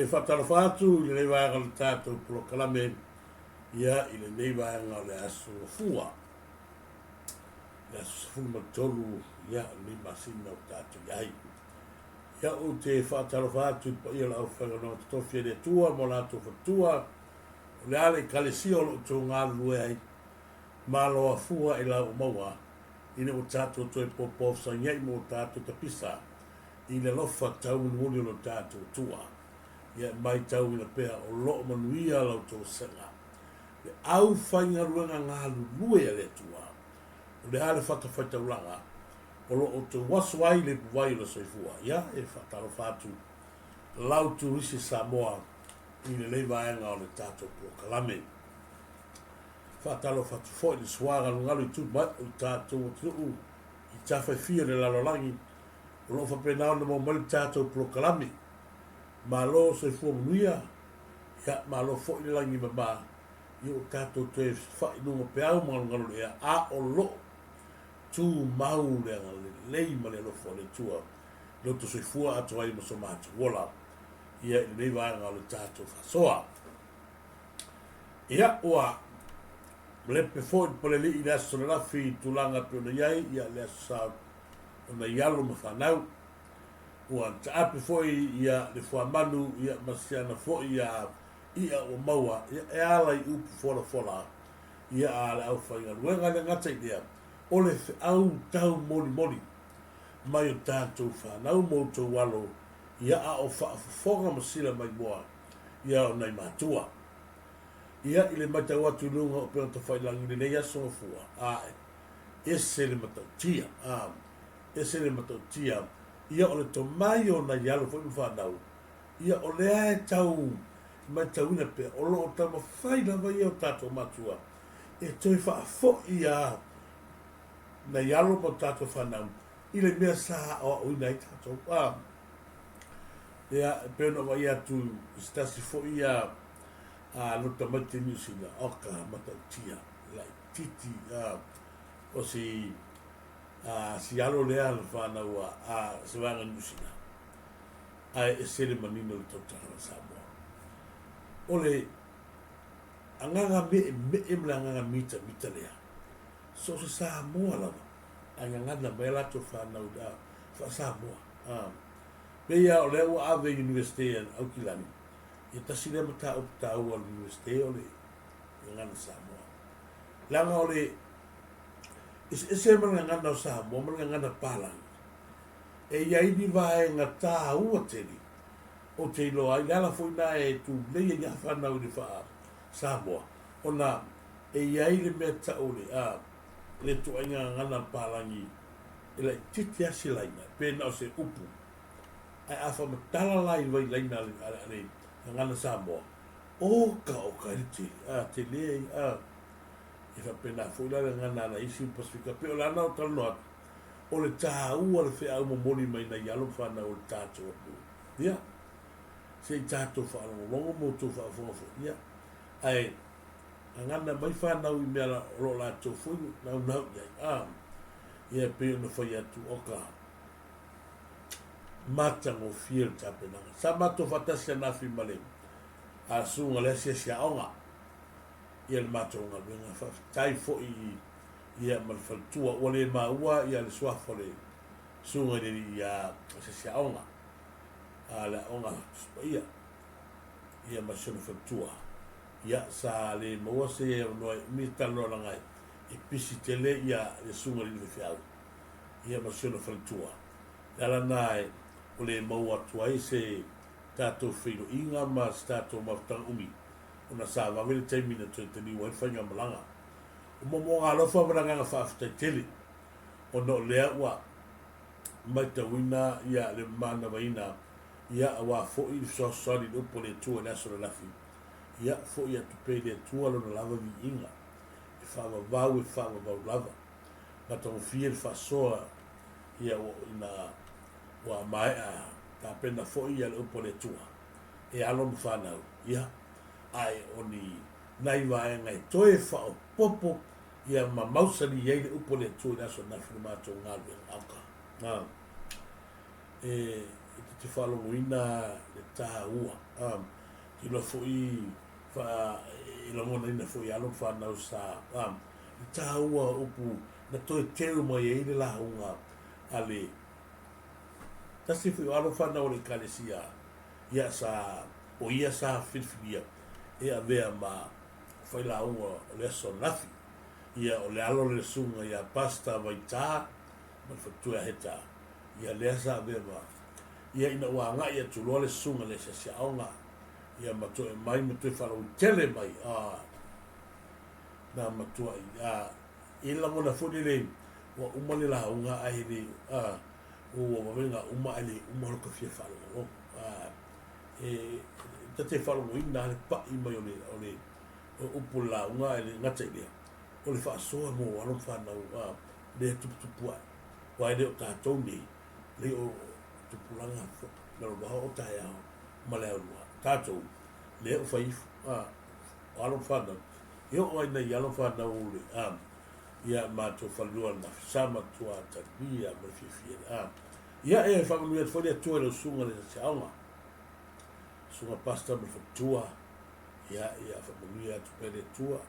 faatalofa atu i lenei vaega o le tatou polokalame, ia, i lenei vaega o le Aso Gafua, le aso 13, ia, o lenei masina ua tatou i ai. Ia, ou te faatalofa atu i le paia o le aufaigaluega totofi a le Atua ma o latou faletua, o le a le Ekalesia o lo o outou galulue ai, Malo afua i la ua maua, ina ua tatou toe popoafesagiai ma ua tatou tapisa i le alofa taumulimuli o lo tatou Atua. Ia e maitauina pea o lo o manuia la outou vasega. Le aufaigaluega galulue a le Atua, o le a le fatafaitaulaga o lo o outou aso ai le ipuvai o le soifua? Ia e faatalofa atu lau turisi Samoa i lenei vaega o le tatou polokalame. Faatalofa atu foi i le suagalugalu i tu mai o le tatou atunuu i tafa e fia o le lalolagi o lo o faapena ona maua mai le tatou polokalame. Malo soifua manuia, ia malo foi le lagi mama, ia ua tatou toe fai luga peau ma galugalu le ea, a o lo o tumau le agalelei ma le alofa o le Atua i lo outou soifua atoa ai ma so matou ola, ia i lenei vaega o le tatou faasoa. Ia, ua malepe foi le Palelii i le aso ananafi i tulaga e pei ona i ai, ia, le aso sa o nai alo ma fanau. Ua taape foi ia le fuamanu, ia, ma si ana foi ia i'a ua maua, ia, e ala i upu folafola, ia, a le aufaigaluega. E le gata i lea, o le feau taumolimoli mai o tatou fanau ma outou alo, ia, a o faafofoga ma sila maimoa ia o nai matua. Ia, i le matau atu i luga o upega tafailagi i lenei aso gafua, a ese le matautia, a ese le matautia, ia o le tomai o nai alo foi ma fanau, ia o lea e tau matauina pea, o lo o taumafai lava ia o tatou matua e toe faafoi ia nai alo ma tatou fanau i le mea sa aoaoina ai tatou. A ia, e pei ona vaai atu i se tasi foi ia a loto tamaiti i Niu Sila, oka matautia laititi a o si a si alo lea na fanau a a se vaega Niu Sila, ae ese le manino o le tautala a Samoa. O le agaga meemee ma le agaga mitamita lea, so o se Samoa lava ae gagana mai a latou fanau i le faa-Samoa. A pei lava o lea ua ave i Iunivesite a Aukilani, ia tasi lea mataupu taua a le Iunivesite o le gagana Samoa. Leaga o le eseese ma le gagana o Samoa ma le gagana palagi, e i ai ni vaega taua tele ou te iloa ai, le ala foi lena e tulei ai lava fanau i le faa-Samoa, ona e i ai le mea tau o le, a, le ituaiga gagana palagi e laitiiti lava se laina, pe na o se upu. Ae a faamatala la i vai laina a le, a le, a le gagana Samoa, oka oka ai le tele, a, tele ai, a. E faapena foi la le gagana a nai isi Pasefika. Pei o le ala o talanoa atu, o le taua o le feau momoli mai nai alo ma fanau o le tatou atunuu. Ia, se i tatou faalogologo ma outou faafofoga foi, ia, ae gagana mai fanau i mea o lo o latou foi naunau i ai, a. Ia e pei ona fai atu, o ka matagofie le tapenaga. Sa matou faatasi ananafi ma le susuga le asiasi aoga ia le matou galuega. Faafetai foi ia ma le faletua. Ua le maua ia le suafa o le susuga i le alii asiasi aoga a le aoga Tusi Paia ia ma si ona faletua. Ia sa le maua se avanoa e umi e talanoa leaga e pisi tele ia le susuga i le faifeau ia ma si ona faletua. Le ala lena e ua le maua atu ai se tatou feiloaiga ma se tatou mafutaga umi ona sa vave le taimi na toe taliu ai le faigamalaga. O moomooga alofa ma le agaga faafetai tele ona o lea ua maitauina ia le manavaina ia aua foi le fesoasoani i le upu a le Atua i le aso ananafi. Ia foi atu pea i le Atua lona lava viiga e faavavau e faavavau lava. Matagofie le faasoa ia ua ina ua maea tapena foi ia le upu a le Atua e alo ma fanau, ia, ae o ni nai vaega e toe faaopoopo ia ma mausali ai le upu a le Atua i le aso ananafi i le matou galuega. Oka. E, e. te faalogoina le taua. Ou te iloa foi faa, e lagonaina foi e alo ma fanau sa, le taua o upu na toe teu mai ai le lauga a le tasi foi o alo ma fanau a le Ekalesia, ia sa, o ia sa filifilia e avea ma failauga o le aso ananafi. Ia o le alo o le Susuga ia Pastor Vaita ma le faletua ia Heta, ia lea sa avea ma, ia ina ua agai atu loa le susuga i le asiasi aoga, ia ma toe mai ma toe faalauaitele mai, a, na matuai, a, e lagona foi lele ua uma le lauga ae le, a, ua vavega uma ae le uma lo ka fia faalogologo. A, e, ta te faalogoina lava le pai mai o le, o le, o upu o le lauga ae le gata i lea, o le faasoa mo alo ma fanau, a, lea e tuputupu ae. Aua e le o tatou nei, le o tupulaga lalovaoa o taeao ma le aulua. Tatou, lea ua fai ifo, a, o alo ma fanau, e oo ai nai alo ma fanau o le, a, ia matou falelua ananafi, sa matua talia ma le fiafia, a. Ia e faamanuia atu foi le Atua i lau susuga i le asiasi aoga, susuga pastor ma le faletua, ia, ia faamanuia atu pea le Atua.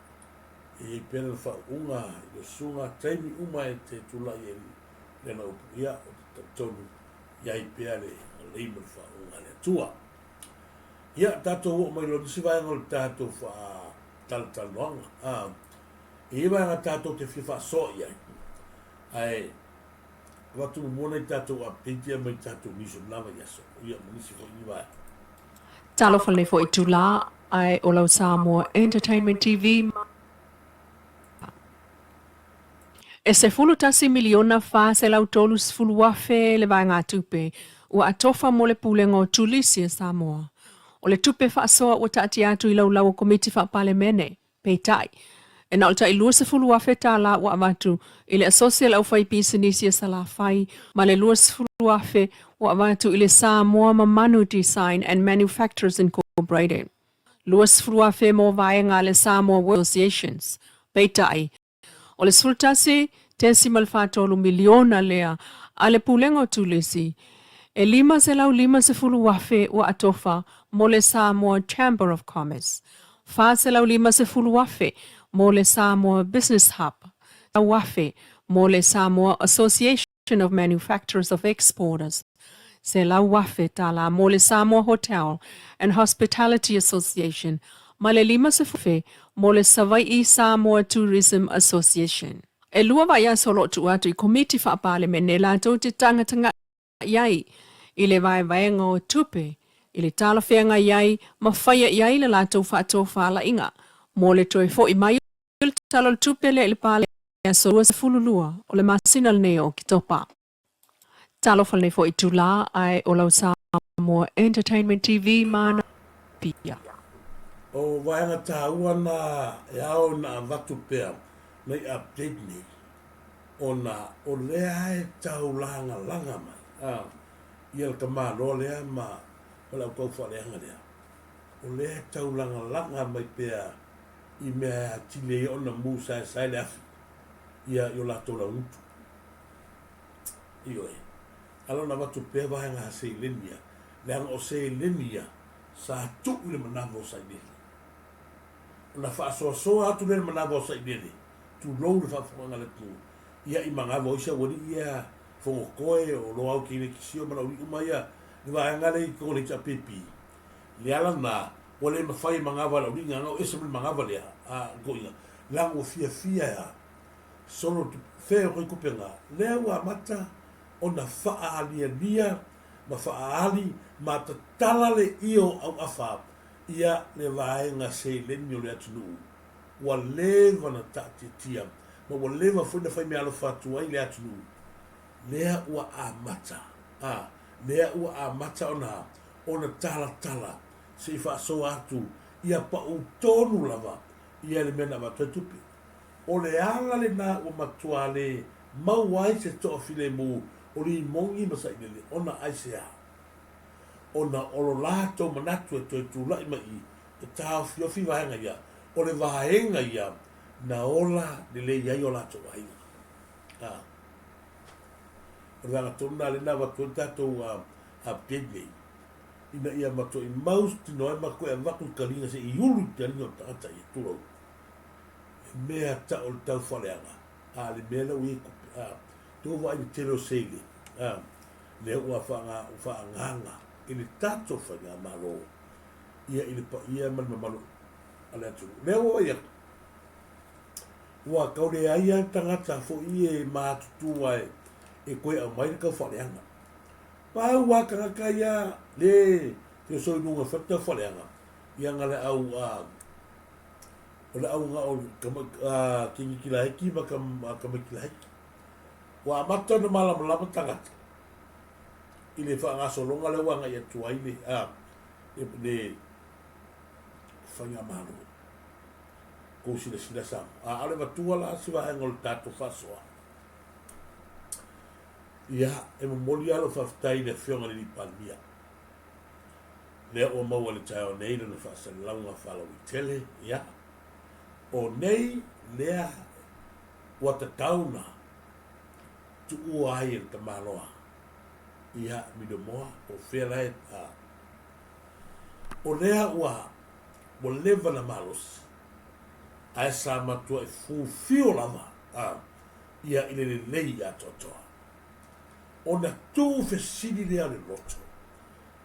E i ai pea lana faauuga i lau susuga, taimi uma e te tulai ai i lana upu, ia, ou te talitonu i ai pea le lelei ma le faauuga a le Atua. Ia, tatou oo mai loa i nisi vaega o le tatou faatalatalanoaga. E i ai vaega tatou te fia faasoa i ai, ae avatu muamua nai tatou update ia mai tatou news o lena vaiaso, ia ma nisi foi ni vaega. Talofa nei foi itulā ae o lau Samoa Entertainment TV ma. E $11 miliona 430 afe le vaegatupe ua atofa mo le Pulega o Turisi a Samoa. O le tupe faasoa ua taatia atu i laulau o Komiti Faa-Palemene. Peitai, e na o le tai $20,000 ua avatu i le Asosi a le Aufaipisinisi a Salafai ma le $20,000 ua avatu i le Samoa Mamanu Design and Manufacturers Incorporated. $20,000 mo vaega a le Samoa Workers Associations. Peitai, o le $11.43 miliona lea a le Pulega o Turisi, e $550,000 ua atofa mo le Samoa Chamber of Commerce, $450,000 mo le Samoa Business Hub, $100,000 mo le Samoa Association of Manufacturers of Exporters, $100,000 mo le Samoa Hotel and Hospitality Association ma le $50,000 mo le Savai'i Samoa Tourism Association. E lua vaiaso o lo o tuu atu i Komiti Faa-Palemene latou te tagataga'i ai i le vaevaega o tupe i le talafeagai ai ma faia i ai le latou faatofalaiga mo le toe fo'i mai o le Tala o le Tupe lea i le Palemene i le aso 22 o le masina lenei o Oketopa. Talofa lenei foi itulā ae o lau Samoa Entertainment TV ma ana pia. O vaega taua na e ao ina avatu pea nei update nei ona o lea e tau lagalaga mai a ia le tamaloa lea ma le au taufaaleaga lea o lea e tau lagalaga mai pea i mea e atili ai ona mu saesae le afi ia i o latou laugutu. Ioe. Ala ona avatu pea vaega a seleni ia, leaga o seleni ia sa tuu i le manava o Sailele. Ona faasoasoa atu lea i le manava o Sailele, tulou le faafofogaga a le atunuu, ia i manava o isi aualii ia, Fogotoe, o Loau Keirekisio ma Laulii uma ia, le vaega lea i totonu o le HRPP. Le ala lena, ua le mafai e manava a Laulii gagau ese ma le manava lea a toeaiina, leaga ua fiafia e a? Solo fea o tupe na, lea ua amata ona faaalialia ma faaali ma tatala le io auafa ia le vaega seleni o le atunuu ua leva na taatiatia ma ua leva foi na fai meaalofa atu ai le atunuu lea ua amata a lea ua amata ona ona talatala se i faasoa atu ia pau tonu lava ia le mea na avatu ai tupe. O le ala lena ua matua le maua ai se toafilemu o Limogi ma Sailele ona aisea? Ona o lo latou manatu e toe tulai mai i e taofiofi vaega ia, o le vaega ia na ola lelei ai o latou aiga. A. O le vaega tonu lena lea na avatu ai le tatou update nei, ina ia matuaʻi mau tino ai ma koe avatu i kaliga se i ulu i kaliga o tagata ia, tulou, e mea ta'u o le taufaaleaga, a le mea lea ua i ai tupe, a, tou vaai i le tele o seleni, a, lea ua faaagaaga i le tatou faigamalo, ia i le paia ma le mamalu a le atunuu. Lea ua vaai atu, ua tau leai lava le tagata foi e matutua e toe aumai le taufaaleaga. Pau lava tagata ia le feosoi i luga e fai le taufaaleaga, ia na le au a o le au na o teineiti laiti ma tamaiti laiti. Ua amata ona malamalama tagata i le faagasologa lea ua agai atu ai le a le faigamalo. Kou silasila Samoa. A o le avatua la se vaega o le tatou faasoa. Ia, e momoli lava lou faafetai i le Afioga i le Alii Palemia, lea ua maua i le taeao nei lana faasalalauga faalauaitele. Ia, o nei lea ua tatau na tuua ai e le tamaloa, ia, Milomoa, po o fea la e, a, o lea ua, ua leva na malosi, ae sa matuai fufio lava, a, ia i le lelei atoatoa. Ona tuufesili lea o le loto,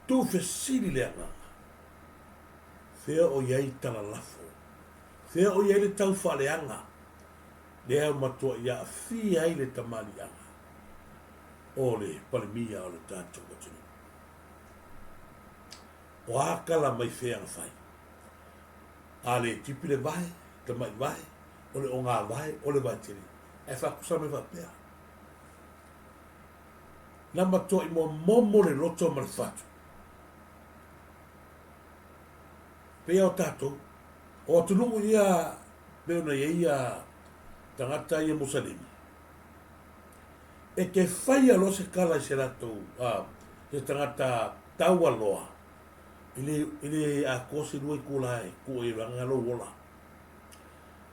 tuufesili le agaga, Fea o i ai talalafo? Fea o i ai le taufaaleaga lea ua matuai aafia ai le tamaliiaga o le Palemia o le tatou atunuu? O a tala mai fea na fai? A le tipi le vae, tamai vae, o le ogā vae, o le vae tele, ae faatusa mai faapea. Na matuai momomo le loto ma le fatu. Pei o tatou, o atunuu ia pei ona i ai ia tagata ia Musalemi, e te faia loa se tala i se latou, se tagata taualoa, e le, e le atoa se lua itula e tuu ai e vaega lou ola.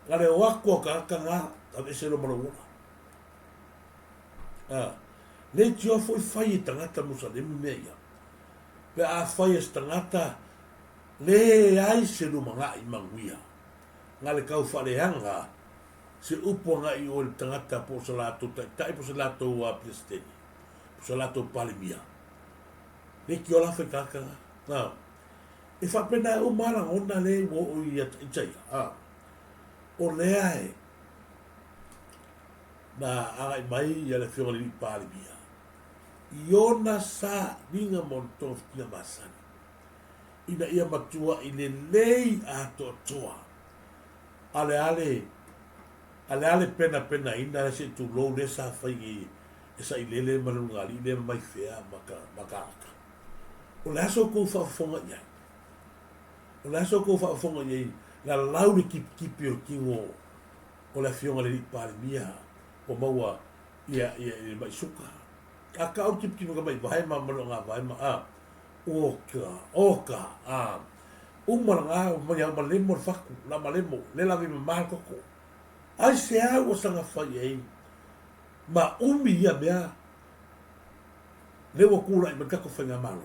Na le o atu a tagata na, aveese loa ma lou ola. Leitioa foi fai e tagata Musalemi mea ia. Pe a fai e se tagata leai se lumanai manuia, na le tau faaleaga se upu agai i o i le tagata po o se latou taitai po o se latou Peresetene, po o se latou Palemia. Leitioa la fai tagata na. Na. E faapena e uma lava lagona le ua oo i ita ia. O lea e na agai mai ia le Afioga i le Alii Palemia i ona sailiga ma ona togafitiga masani ina ia matuai lelei atoatoa a le a le a le a le penapenaina le se tulou lea sa fai nei e Sailele ma le Ulugalii lea mai fea ma ka ma Kaaka. O le a sa outou faafofoga i ai? O le a sa outou faafofoga i ai lalau le tipitipi o le tino o le Afioga i le Alii Palemia ua maua ia ia i le mai suka. A ka o tipitipi ka mai vae ma ma le vae ma a o ka o ka a uma la nga mai au malemo le fatu la malemo le la vi ma koko. Ai se a ua saga fai ai ma umi ia mea le ua kulaʻi mai tatou faigamalo.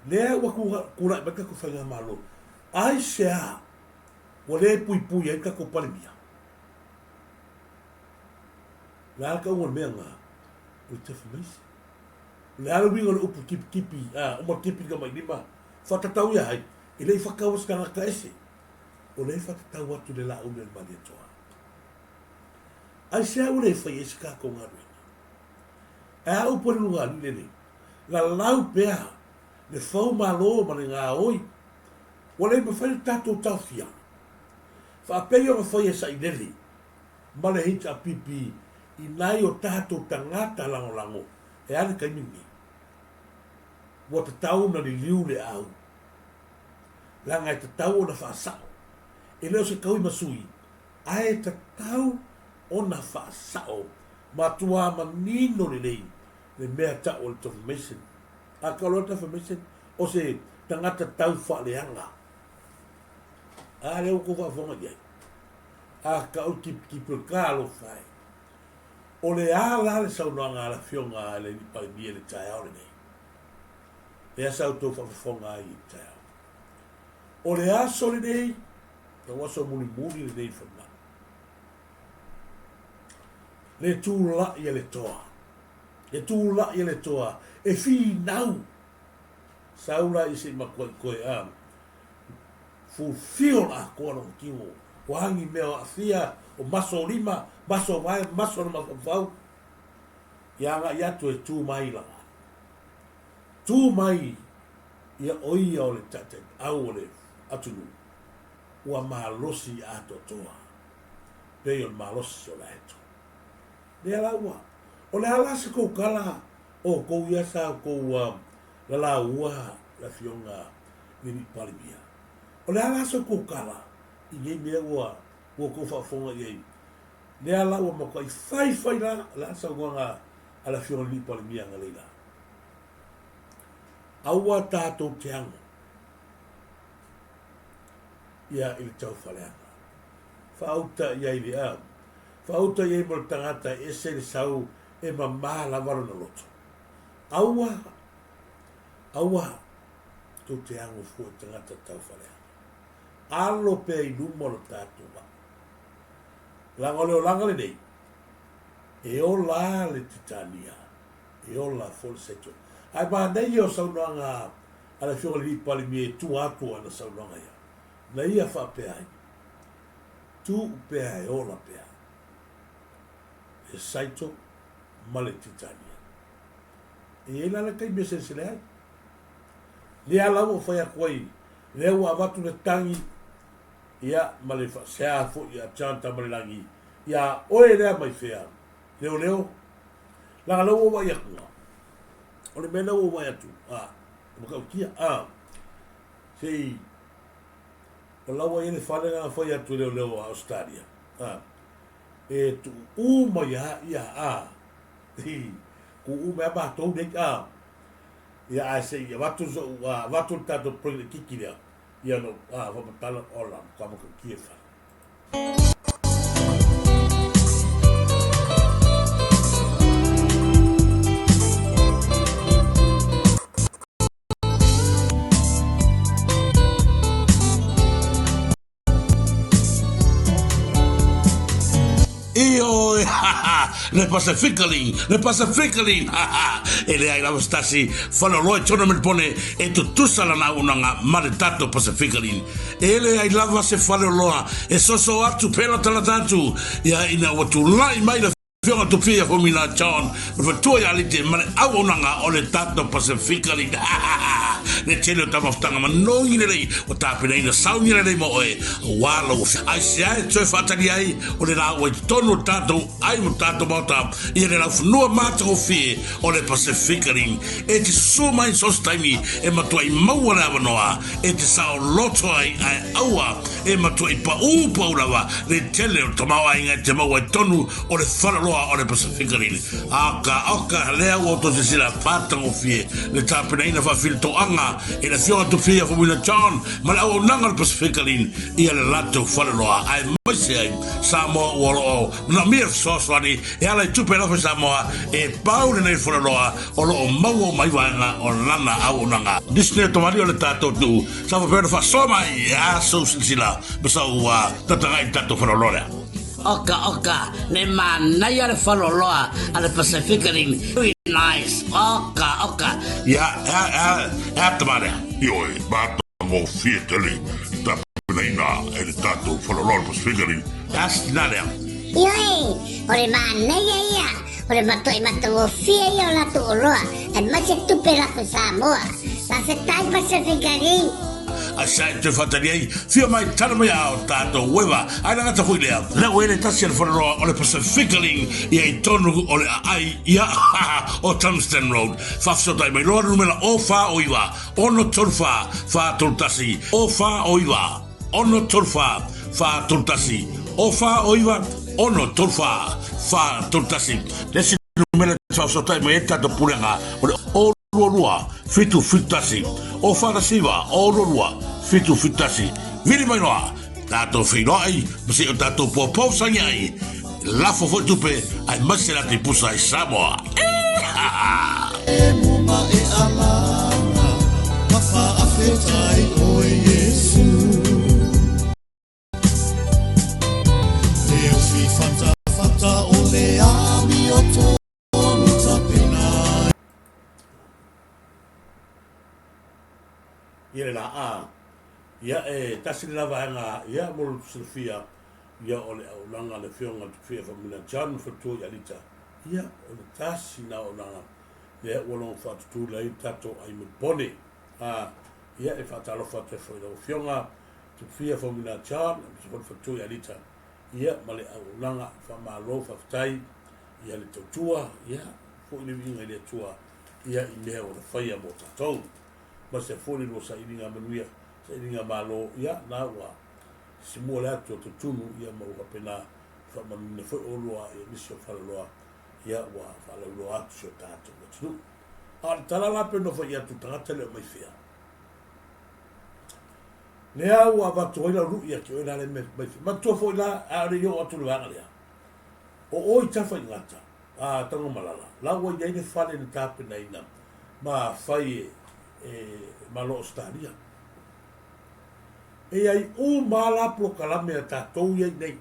Lea ua kulaʻi mai tatou faigamalo. Ai se a ua le puipui ai tatou Palemia. O le a le tauga o le mea lena? O le defamation. O le a le uiga o le upu tipitipi, a, uma tipi le tamailima, faatatau ia ai, e le i fataua se tagata ese. O lea e faatatau atu i le Laauli a le Malietoa. Aisea ua le fai ai se tatou galuega? Ae a upu a le Ulugalii lenei? Lalau pea le fau malo ma le gaoi, ua le mafai ona tatou taofia. Faapei ona fai e Sailele ma le HRPP i nai o tatou tagata lagolago e a le taimi lenei? Ua tatau ona liliu le au, leaga e tatau ona faasao. E le o se taui ma sui, ae tatau ona faasao matua manino lelei le mea tau o le defamation. A tau loa defamation, o se tagata tau faaleaga. A lea ua tou faafofoga i ai. A tau tipitipi o le talofa e. O le a la le saunoaga a le Afioga a le Alii Palemia i le taeao lenei? Lea sa outou faafofoga ai i le taeao. O le aso lenei, o aso mulimuli lenei i falemai. Le tulai a le toa, le tulai a le toa e finau. Sau la i se i matuai koe a fulfill atoa lona tino. Ua agi mea o aafia, o maso o lima, maso o vae, maso o le mafaufau. Ia agai atu e tu mai lava. Tu mai ia o ia o le taitaiau o le atunuu ua malosi atoatoa pei o le malosi o le aeto. Lea la ua, o le a la se kou tala outou ia sa outou lalaua le Afioga i le Alii Palemia? O le a la se kou tala i nei mea ua outou faafofoga i ai? Lea la ua matuai faifai la le saunoaga a le Afioga i le Alii Palemia analeila. Aua tatou te ago ia i le taufaleaga. Faauta i ai le au. Faauta i ai mo le tagata e ese le sau e mamā lava lona loto. Aua, aua tou te ago fua i tagata taufaleaga. Alo pea i luma o le tatou vaa. Leaga o le olaga lenei, e ola le Titania, e ola foi le Saito. Ae manaia o saunoaga a le Afioga i le Alii Palemia i tua atu o ana saunoaga ia, na ia faapea ai, Tuu pea e ola pea le Saito ma le Titania. E i ai la le taimi e selesele ai. Lea la ua fai atu ai, lea ua avatu le tagi, ia, ma le faasea foi ia John Tamalelagi, ia oe lea mai fea, leoleo, leaga lea ua ou vaai atu, o le mea lea ua ou vaai atu, a, matautia, a, se i, o la ua i ai le fale lea na fai atu e leoleo a Ausetalia, a, e tuuu mai lava ia, a, i, tuuu mai lava matou nei, a, ia, ae se i avatu so'u, a, avatu le tatou polokiki lea, ia ona ou, a, faamatala, ola, matua matautia le fale. Ioe, ha ha, le Pacifically, le Pacifically, ha ha, e leai lava se tasi faleoloa i tona Melbourne e tutusa lana auaunaga ma le tatou Pacifically. E leai lava se faleoloa e soso atu pe latalata atu ia ina ua tulai mai le Afioga Tupia Fomina John ma le faletua ia Alite ma le auaunaga o le tatou Pasifika League. Le tele o taumafataga manogi lelei ua tapenaina sauni lelei mo oe aua lau afioga. Aisea e toe faatali ai o le la ua i totonu o le tatou ai mo tatou maota ia le laufanua matagofie o le Pasifika League. E te susu mai so o se taimi e matuai maua le avanoa e te saoloto ai ae aua e matuai paū pau lava le tele o le tamaoaiga e te maua i totonu o le faleoloa o le Pasifika Lily. Aka, oka, lea ua outou silasila matagofie le tapenaina faafilitoaga e le Afioga Tupia Faumuina John ma le auaunaga o le Pasifika Lily ia le latou faleoloa aemaise ai Samoa ua o lo o manaomia le fesoasoani e ala i tupe alofa i Samoa e pau lenei faleoloa o lo o maua uma ai vaega o lana auaunaga. Nisi nei o tamalii o le tatou atunuu sa faapea ona faasoa mai e a sou silasila ma sau tataga'i i le tatou faleoloa lea. Oka oka, me manaia le faleoloa a le Pacific Rim, very nice, oka oka. Ia, e a, e a, e a tama lea? Ioe, matagofie tele i tapenaina e le tatou faleoloa o le Pacific Rim. E a se tina lea? Ioe, o le manaia ia, o le matuai matagofie ia o latou oloa, aemaise tupe lafo Samoa. Faafetai Pacific Rim. A sa e toe faatali ai, fia mai tala mai a o tatou ueva, ae lagata foi lea. Lea ua i ai le tasi a le faleoloa o le Pacific Rim ia i tonu o le aai ia o Tungsten Road. Faafesootai mai loa le numera o 4 o 9 6 3 4 3 1 o 4 o 9 6 3 4 4 3 1 o 4 o 9 6 3 4 4 3 1. Le isi numera e faafesootai mai ai le tatou pulega o le o 2 2 7 7 1 o 4 1 9 o 2 2 7 7 1. Vili mai loa, tatou feiloai ma se i o tatou poupou sangi ai. Lafo foi tupe aemaise la pusa i Samoa. Ia le laa, ia e tasi le la vaega ia mo le silafia, ia o le auaunaga a le Afioga i le Tupufia Faumuina John Faletua i Alita, ia o le tasi na auaunaga lea ua logo faatutula ai le tatou ai Melebone. A, ia e faatalofa atu ai foi i lau Afioga Tupufia Faumuina John, aemaise foi le Faletua i Alita, ia ma le auaunaga faamalo faafetai ia le tautua, ia foi le viiga i le Atua ia i mea ua na faia mo tatou. Ma se foi le lua sailiga manuia, sailiga malo, ia na ua simua le atu o tutunu, ia ma ua faapena faamanuina foi olua ia nisi o falaloa, ia ua faalauiloa atu si o tatou atunuu. A o le tala la pe nofo i atu tagata le o mai fea. Lea ua avatu ai lau lui ia te oe la le mai fea. Matua foi la, a o le i oo atu le vaega lea. O oe tafa i gata, a Tanugamalala, la ua i ai le fale na tapenaina ma fai e, e Malo Ausetalia. E i ai uma la polokalame a tatou ia i nei.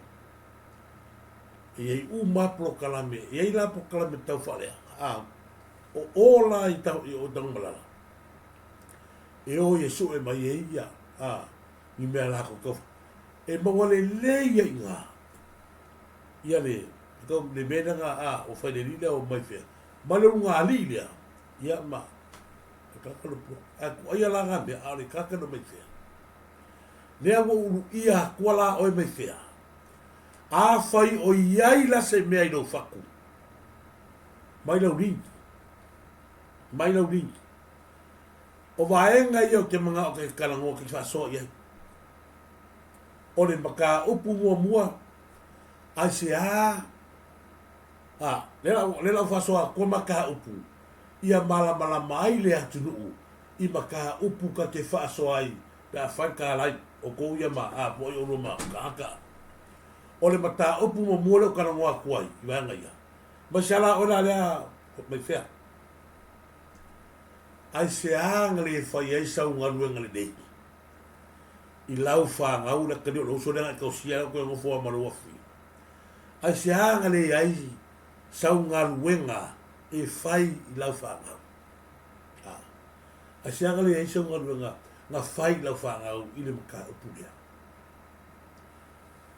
E i ai uma polokalame, e i ai la polokalame tau faalea. A, o o la i, tau, i o Tanugamalala, e o e sue mai e ia, a, ni mea lakou tau, e maua lelei ia i ngā. Ia le, tau le mea lea nga, a, o fai le lea o mai fea. Ma le uluga alii lea, ia ma, e kaka lo pua. Ae ku aia la ngā mea, a o le kaka no mai fea. Lea ua ulu ia akua la oe mai fea. A fai o iai la se mea i lou fatu, mai lau lini. Mai lau lini. O vaega ia o te manao ke talanoa ke faasoa i ai. O le mataupu muamua, aisea, a, lea la, lea la ua faasoa atu mataupu, ia malamalama ai le atunuu i mataupu ta te faasoa ai pe a fai le talai, outou ia ma, a, po o ai oulua ma tagata. O le mataupu muamua lea ou talanoa atu ai i vaega ia, mai se ala oe la lea mai fea? Aisea na le fai ai sau galuega lelei? I lau fanau le atalii o le uso lea na e tausia ai koe nofo a ma lou afafine. Aisea na leai sau galuega e fai i lau fanau? A. Aisea na leai sau galuega na fai i lau fanau i le mataupu lea?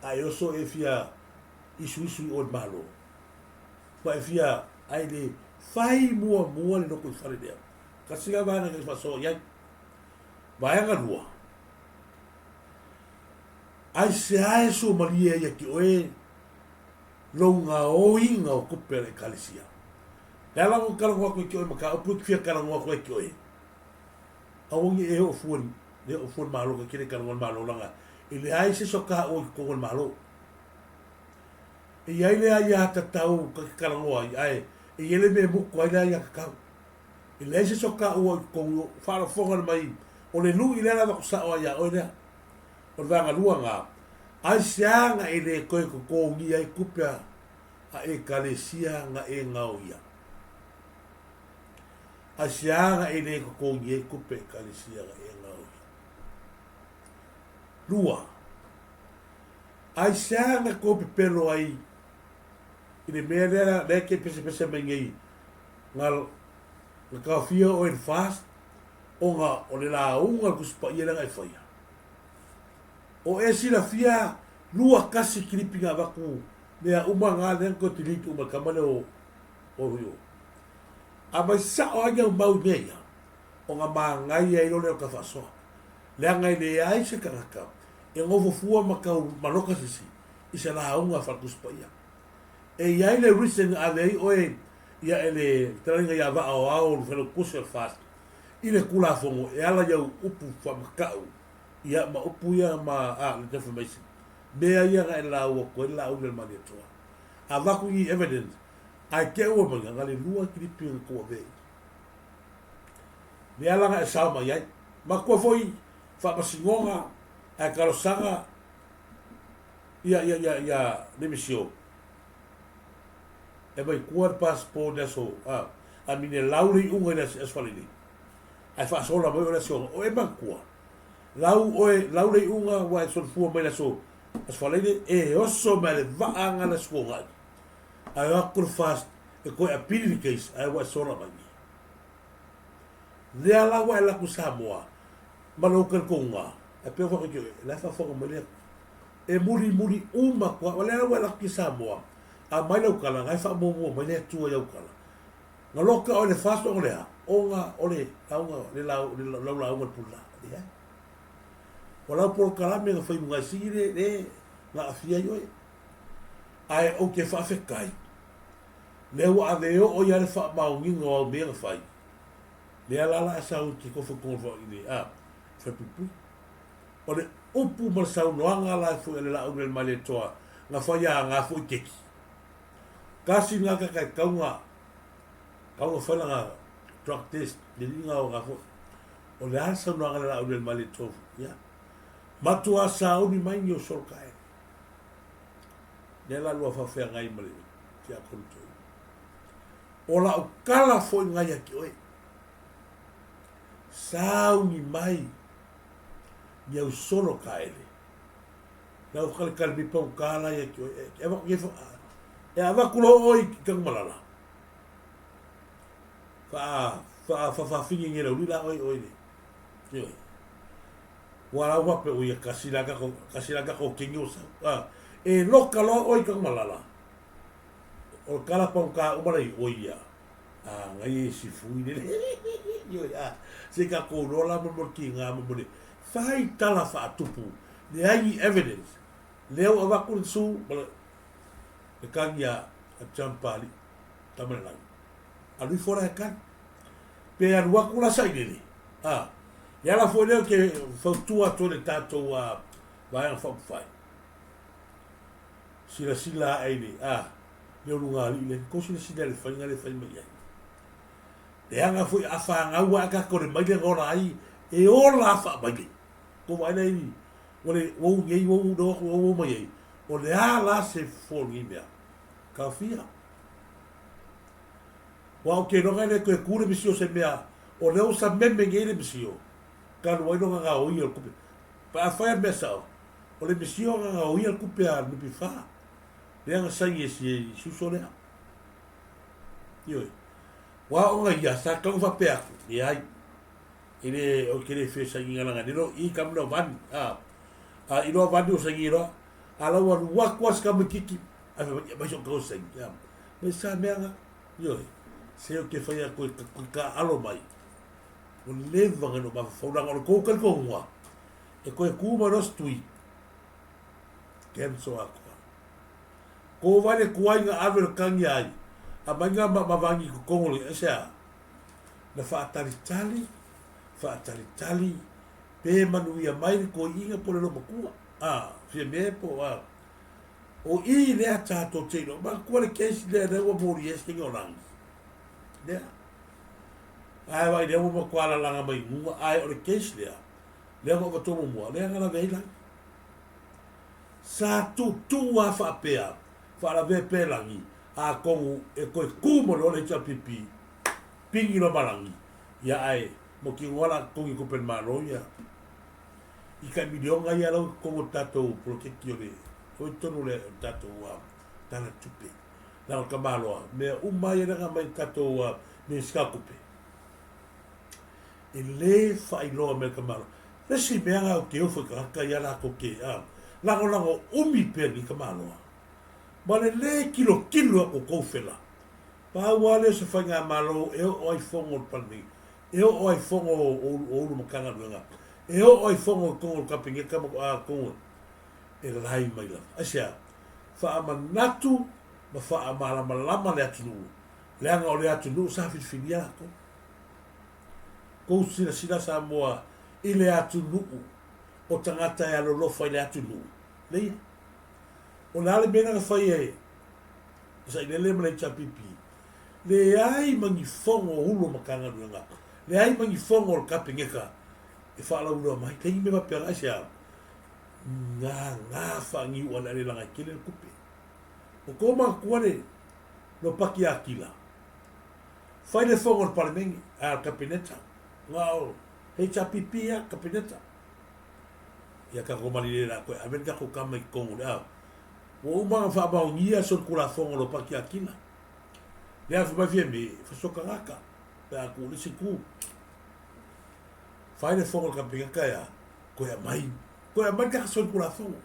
A e oso e fia isuisu i o i le Malo, ma e fia ae le fai muamua le lotoifale lea. Tasi la vaega e faasoa i ai. Vaega lua, aisea e suamalie ai ia te oe lou gaoiga o tupe a le Ekalesia? Le ala ona talanoa atu i te oe mataupu e te fia talanoa atu ai i te oe. Aua ne i e oo fua le oo fua le Malo ka tele talanoa le Malo leaga e leai se isi o taua i totonu o le Malo. E i ai le aiatatau ka te talanoa ai ae e i ai le mea e mutu ai le aiatatau. E leai se isi o taua i totonu o faalofoga mai o le lui lea lava sao ai ia oe lea. O le vaega lua na, aisea na e le toe totogia ai tupe a Ekalesia na e gaoia? Aisea na e le totogia ai tupe a Ekalesia na e gaoia? Lua, aisea na tou pepelo ai i le mea lea lea e te pesepese mai nei na na taofia oe i le FAST ona o le lauga a le Tusi Paia lea na e faia. O e silafia 21 kilipi na avatu mea uma na lea na toe delete uma e le tama lea o o Rio. A mai sao ai au mau i mea ia, ona manaia ai loa lea o ta faasoa. Leaga e leai se tagata e nofo fua ma tau maloka se isi i se lauga a fale Tusi Paia. E i ai le reason na ave ai oe ia e le fetalaiga ia Vaa o Ao le Failautusi o le FAST i le Tulafono e ala i au upu faamatau ia ma upu ia ma a le defamation mea ia na e lau atu ai le lauli a le Malietoa. Avatu ni evidence ae te ua mai na le lua kilipi na tou avea i le ala na e sao mai ai. Matua foi faamasinoga ae talosaga ia ia ia ia le misio. E mai kua le passport le aso a a mine lau le iuga i le aso falelei. Ae faasola mai o le asioga o e manatua. Lau oe lau le iuga ua e solofua mai le aso aso faleile e oso mai le vaa nga le aso tuanai. Ae o atu le fast e toe apili le case ae ua e sola mai nei. Lea la ua e laku Samoa ma lou talitonuga ae pei ua faapea la e faafofoga mai le e mulimuli uma atu lava. O lea la ua e laku i Samoa aumai lau tala na e faamuamua mai le Atua i au tala. Na loka oe i le fast ona o le a? Ona o le lauga le lau le lau lauga le pula. Leai. O lau polokalame na fai luga e sili le le na aafia ai oe. Ae ou te faafetai lea ua ave oo ia le faamaoniga o au mea na fai. Lea la la a sau i ke kofa tonu i le a falepuipui. O le upu ma le saunoaga la foi a le laau le Malietoa na fai a nga foi keki. Kasi nga ka kai kaunga kaunga fai langa drug test le linga o nga foi. O le a saunoaga le laau le Malietoa ia. Matua sauni mai ni o solo kae. Lea la lua faafeagai ma le tiakono toeaina. O lau tala foi ngai ia te oe, sauni mai ni au solo kaele. Lau whakalikali mi pau kāla ia ki oe. E, e, e, e avaku loa oe i Tanumalala. Wha, wha, wha, wha, nge lau lila oe oe le. Ioe. Ua lau wape o ia kasi la kako, kasi la kako kingi o sau. Ah, e loka loa oe i Tanumalala. O le kala pau ka uma lei o ia. A ngai e si fui le ioe a se ka ko loa la mo mo ki nga mo mo le fai tala faatupu leai ni evidence lea ua avatu le su ma le kagi a John Pali tama le lagi alu ifo la e kali pe alu atu la sailele a le ala foi lea ou te fautua atu ai le tatou a vaega faaupufai silasila ae i le a le ulugalii lea kou silasila i le faiga lea e fai mai ai. Leaga foi a fanau ae tatou le maile na ola ai e ola a faamaile. Kou vaai la i ua le ua ui nei ua uu ua uu mai ai o le a la se fofo o lenei mea. Taofia. Aua ou te iloga e le toe tu le misio se mea o lea ua sameme nei le misio talu ai lona gaoia o le tupe. Pe afai a le mea sao, o le misio na gaoia le tupe a le NPF lea na saini e si suso lea. Ioe. Ua aoga ia, sa tatau ona faapea atu, leai, e le, ou te le fia saini langa nei loa i ka mea o vani, a, a i loa vani o saini loa, a la ua alu atu lava si tamaititi, ae fai mai, aumai so'u tau saini, a, mai sa mea na, ioe, se ou te fai atu e taaalo mai, ua leva ona ou mafaufau, leaga o le tou talitonuga, e toe tu mai loa se tui, cancel atoa. Ko wai le tuai na ave le tangi ai, a mai nga ma mavangi i totonu o le aisea? Na faatalitali, faatalitali, pe manuia mai le toeaina po o le loomatua, a, Fiame po o a. O i lea tatou te iloa, manatua le case lea lea ua moli ai se taimi o lagi. Lea. Ae vaai lea ua matua lalaga mai luga, ae o le case lea, lea ua avatua muamua, lea na lave ai lagi. Sa tuutuu lava faapea, faalavea pea lagi, atonu e toe tu mai loa le HRPP, pigi loa ma lagi, ia ae mautinoa la totogi tupe a le Malo ia i tai miliona ia lau i totonu o le tatou poloketi o le o i totonu o le tatou Tala o le Tupe. Leaga o le tamaloa, mea uma lava ia lea na aumai e le tatou Minisita o Tupe, e le faailoa mai e le tamaloa. Le isi mea lena ou te ofo i tagata ia latou te lagolago umi pea i lenei tamaloa, ma le le tilotilo atu o tou fela. Pau lava lea o se faigamalo e oo ai fono o le Palemene, e oo ai fono o Ulu Matagaluega, e oo ai fono i totonu o le Kapeneta ma totonu e lai mai lava. Aisea? Faamanatu ma faamalamalama le atunuu, leaga o le atunuu sa filifilia latou. Tou silasila Samoa i le atunuu o tagata e alolofa i le atunuu, leia. O le a le mea lea na fai e Sailele ma le HRPP? Leai ma ni fono o Ulu o Matagaluega, leai ma ni fono o le Kapeneta e faalauiloa mai. Leai ni mea faapena, aisea? Gagā faaniu aleale leaga e tele le tupe. O tou manatua le. Lopaki Akila. Fai le fono o le Palemene, a le Kapeneta, na o HRPP ia, Kapeneta. Ia tatou malilie la koe, ave le tatou tama i totonu o le ao. Ua uma ona faamaonia solitulafono o Lopaki Akila. Lea fai mai Fiame, faso tagata, pe a tuu le isi itu. Fai le fono o le Kapeneta ia, toe aumai, toe aumai le taka solitulafono.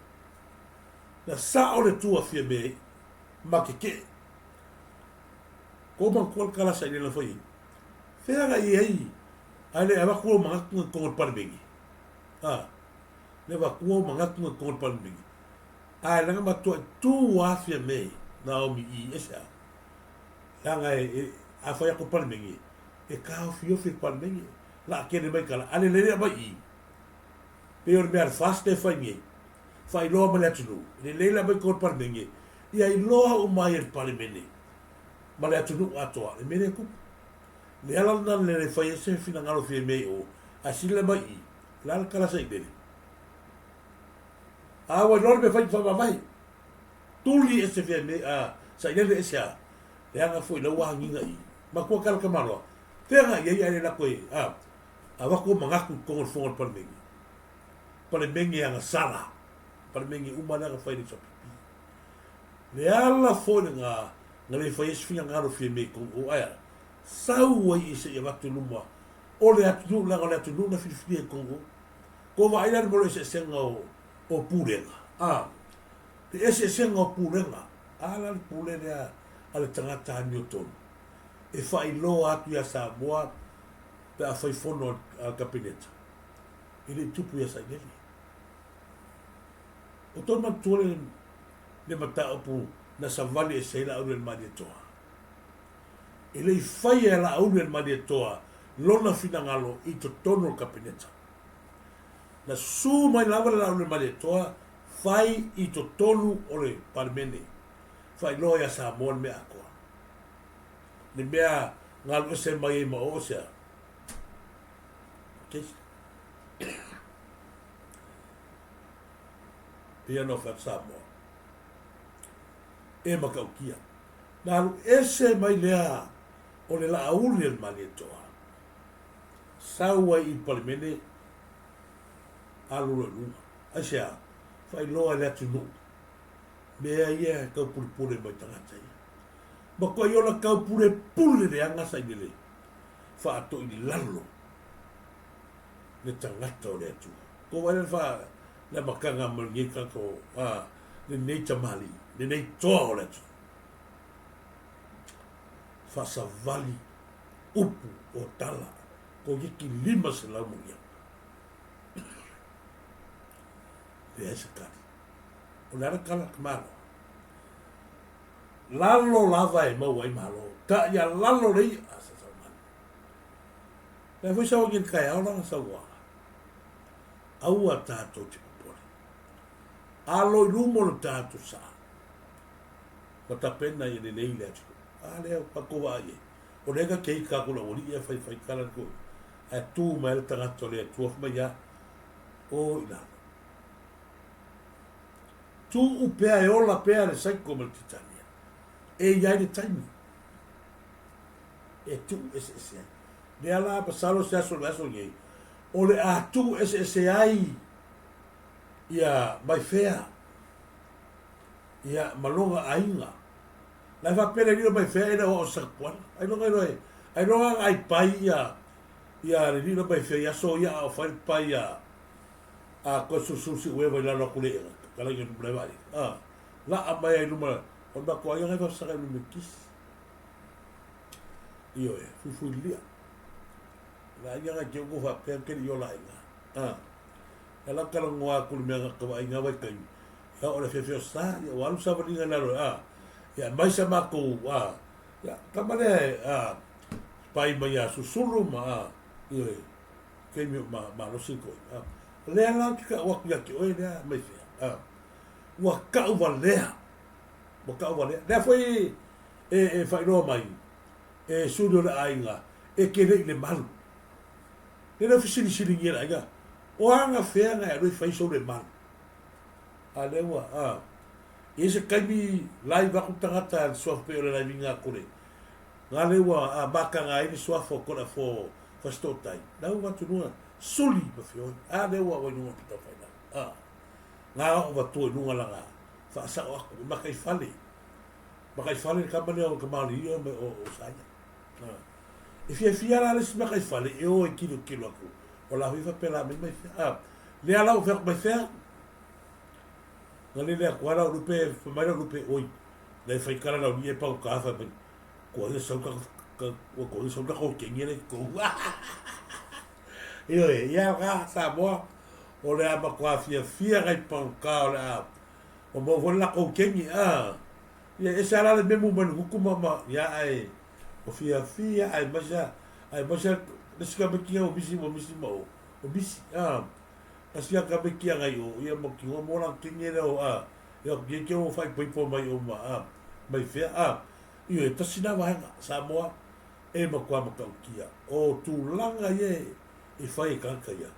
Na sao le tu a Fiame ma tetee. Ko manatua le tala sa i lela fai ai. Fea ga i ai, ae le avatu lou manatu i totonu o le Palemene. A, le avatua ou manatu i totonu o le Palemene. Ae leaga matuai tu a Fiame Naomi i ese a. Leaga e, e, a fai atu le Palemene, e taofiofi le Palemene. La tele mai tala, a le lele aumai i. Pei o le mea a le FAST lea e fai nei, faailoa mai le atunuu, e lelei le aumai i totonu o le Palemene, ia iloa uma ai e le Palemene ma le atunuu atoa le mea lea e tupu. Le ala lena na le fai ai se finagalo Fiame i o, ae sili le aumai i i. O le a le tala sailele? A ua iloa le mea fai faavavae. Tuli ese Fiame, a sailele ese a. Leaga foi lau agiga i. Matua tala tamaloa. Fea ga i ai ae le lako e, a, avatu o manatu i totonu o le fono a le Palemene. Palemene agasala. Palemene uma lea na fai le HRPP. Le ala foi lena na le fai ai se finagalo Fiame i totonu o ae a, sau ai i se i avatu i luma o le atunuu leaga o le atunuu na filifilia i totonu o. Ko vaai la le mea o le eseesega o, o pulega, a, le eseesega o pulega, a la le pule lea a le tagata amiotonu e faailoa atu iā Samoa pe a fai fono a le Kapeneta, e le i tupu iā Sailele. O tou manatua le, le mataupu na savali ese ai Laauli-a-le-Malietoa? E le i faia e Laauli-a-le-Malietoa lona finagalo i totonu o le Kapeneta. Na susu mai lava le Laauli-a-le-Malietoa fai i totonu o le Palemene, faailoa iā Samoa le mea atoa. Le mea na alu ese mai ai ma o sea. Okay. Pei ona fai atu Samoa. E matautia. Na alu ese mai lea o le Laauli a le Malietoa. Sau ai i le Palemene, alu loa i luga. Aisea? Faailoa i le atunuu mea ia e taupulepule mai tagata ia. Matuai ola taupulepule leaga sailele faatoi lalo le tagata o le Atua. Ko wai le fa le makanga mo lenei tagata o a lenei tamalii, lenei toa o le Atua. Faasavali upu o tala ko iki 500 maliaga. Leai se tali. O le ala tala ka malo. Lalo lava e maua ai malo. Ta ia lalo le ia sa sau manu. Lea foi sau i le taeao lana saunoaga. Aua tatou te popole. Alo i luma o le tatou sa. Ma tapena ia lelei le atunuu. A lea ua tatou vaai ai. O lea ka keiki tatou le aualii ia faifai tala le toeaina. Ae tu mai le tagata o le Atua fai mai ia, o i lalo. Tuu pea e ola pea le saiko ma le Titania. E i ai le taimi e tuu eseese ai. Lea la masalo se aso o le aso lenei, o le a tuu eseese ai ia mai fea ia ma lona aiga. La e faapea le alii o mai fea e le o ao Sakapuala. Ailoga iloa e, ailoga na ai pai ia ia le alii o mai fea i aso ia a o fai le pai a a koe susu si ueva i lalo atu le ega. Kala i le vai. A la a mai ai luma o na ko ai ngai fa saka i kisi. Ioe, fuifuilia. La ia ngai ke uku faapea ke le i ola aiga. A. E la talanoa atu le mea na ka vaai vai taimi. Ia o le fefe o sa, ia ua alu savaliga i lalo, a. Ia aumai sa matou, a. Ia, tama lea e, a, pai mai ia Susulu ma, a, ioe, taimi o ma, malosi koe, a. Lea la ou te tau atu ia te oe lea mai fea, a. Ua tau valea, ua tau valea. Lea foi e, e faailoa mai, e suli o le aiga, e te le i le malu. Le lea fesilisiligia le aiga, o aga fea na e alu e fai sou le malu. A lea ua, a. E i ai se taimi live aku tagata le suafa pei o le live ina aku le nga le ua a maka nga ai le suafa o kona fo fasitootai na ua atu luga suli ma fioi a le ua wai luga pita fai na a nga o vatua i luga langa faasao aku maka i fale maka i fale le kama lea o ka maoli ia o o saia a e fiafia la le isi maka i fale e o e kilo kilo aku o la hui faapela mai mai fea a lea la o fea mai fea Na lele atu lava lau lupe, fai mai lau lupe, Oi, na e fai kala lau lie pau ka, fai mai, kua ia sau ka, ka, kua ia sau ka kou kengi le kou. Ioe, ia ka Samoa, o le a matua fiafia ngai pau ka o le a, o mau foi la kou kengi, a. Ia ese ala le memu mai le kuku ma ma, ia ai, o fiafia ai masia, ai masia, le sika me kia o misi mo misi ma o, o misi, a. Kasi a ka me kia ngai o ia ma ki mo la kingi le o a ia ki ke o fai poi mai o ma a mai fea a io e tasi na vaega Samoa e ma kua ma kaukia o tulaga ia e fai e kanaka ia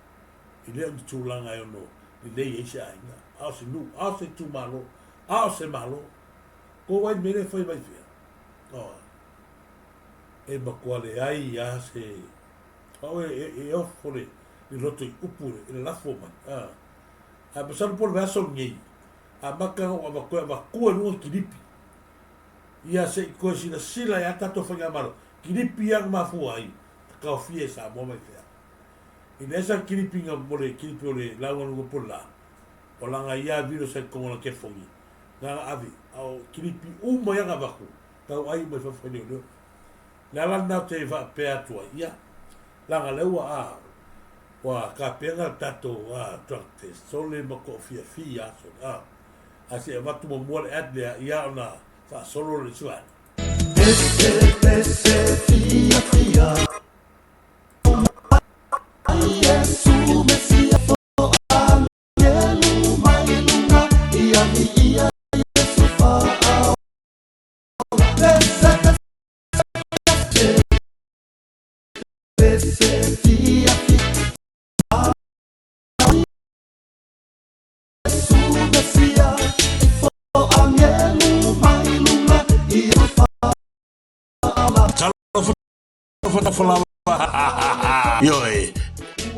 i le o ni tulaga e ono lelei ai se aiga a o se nuu a o se itumalo a o se malo ko wai mele fai mai fea o e matua leai a se Au e, e, e ofo le, le loto i upu i le lafo mai. A, a masalo po le vaiaso lenei, a maka o avakoe avakua i luga kilipi. Ia se i koe silasila i a tatou faigamalo, kilipi ia na mafua ai, ta taofia e Samoa mai fea. I le esa kilipi nga mo le kilipi o le lauga luga po le la, o langa ia vilo sa i kongo la kefongi, nga nga ave, a o kilipi uma ia nga avaku, tau ai mai fafo leo leo. Le ala lena ou te faapea atu ai, ia, leaga lea ua, a, ua kapena le tatou, a, drug test, sole ma toafiafia aso, a, ae se i avatu muamua le ad lea, ia ona faasolo lea i le isi vaega. Ioe,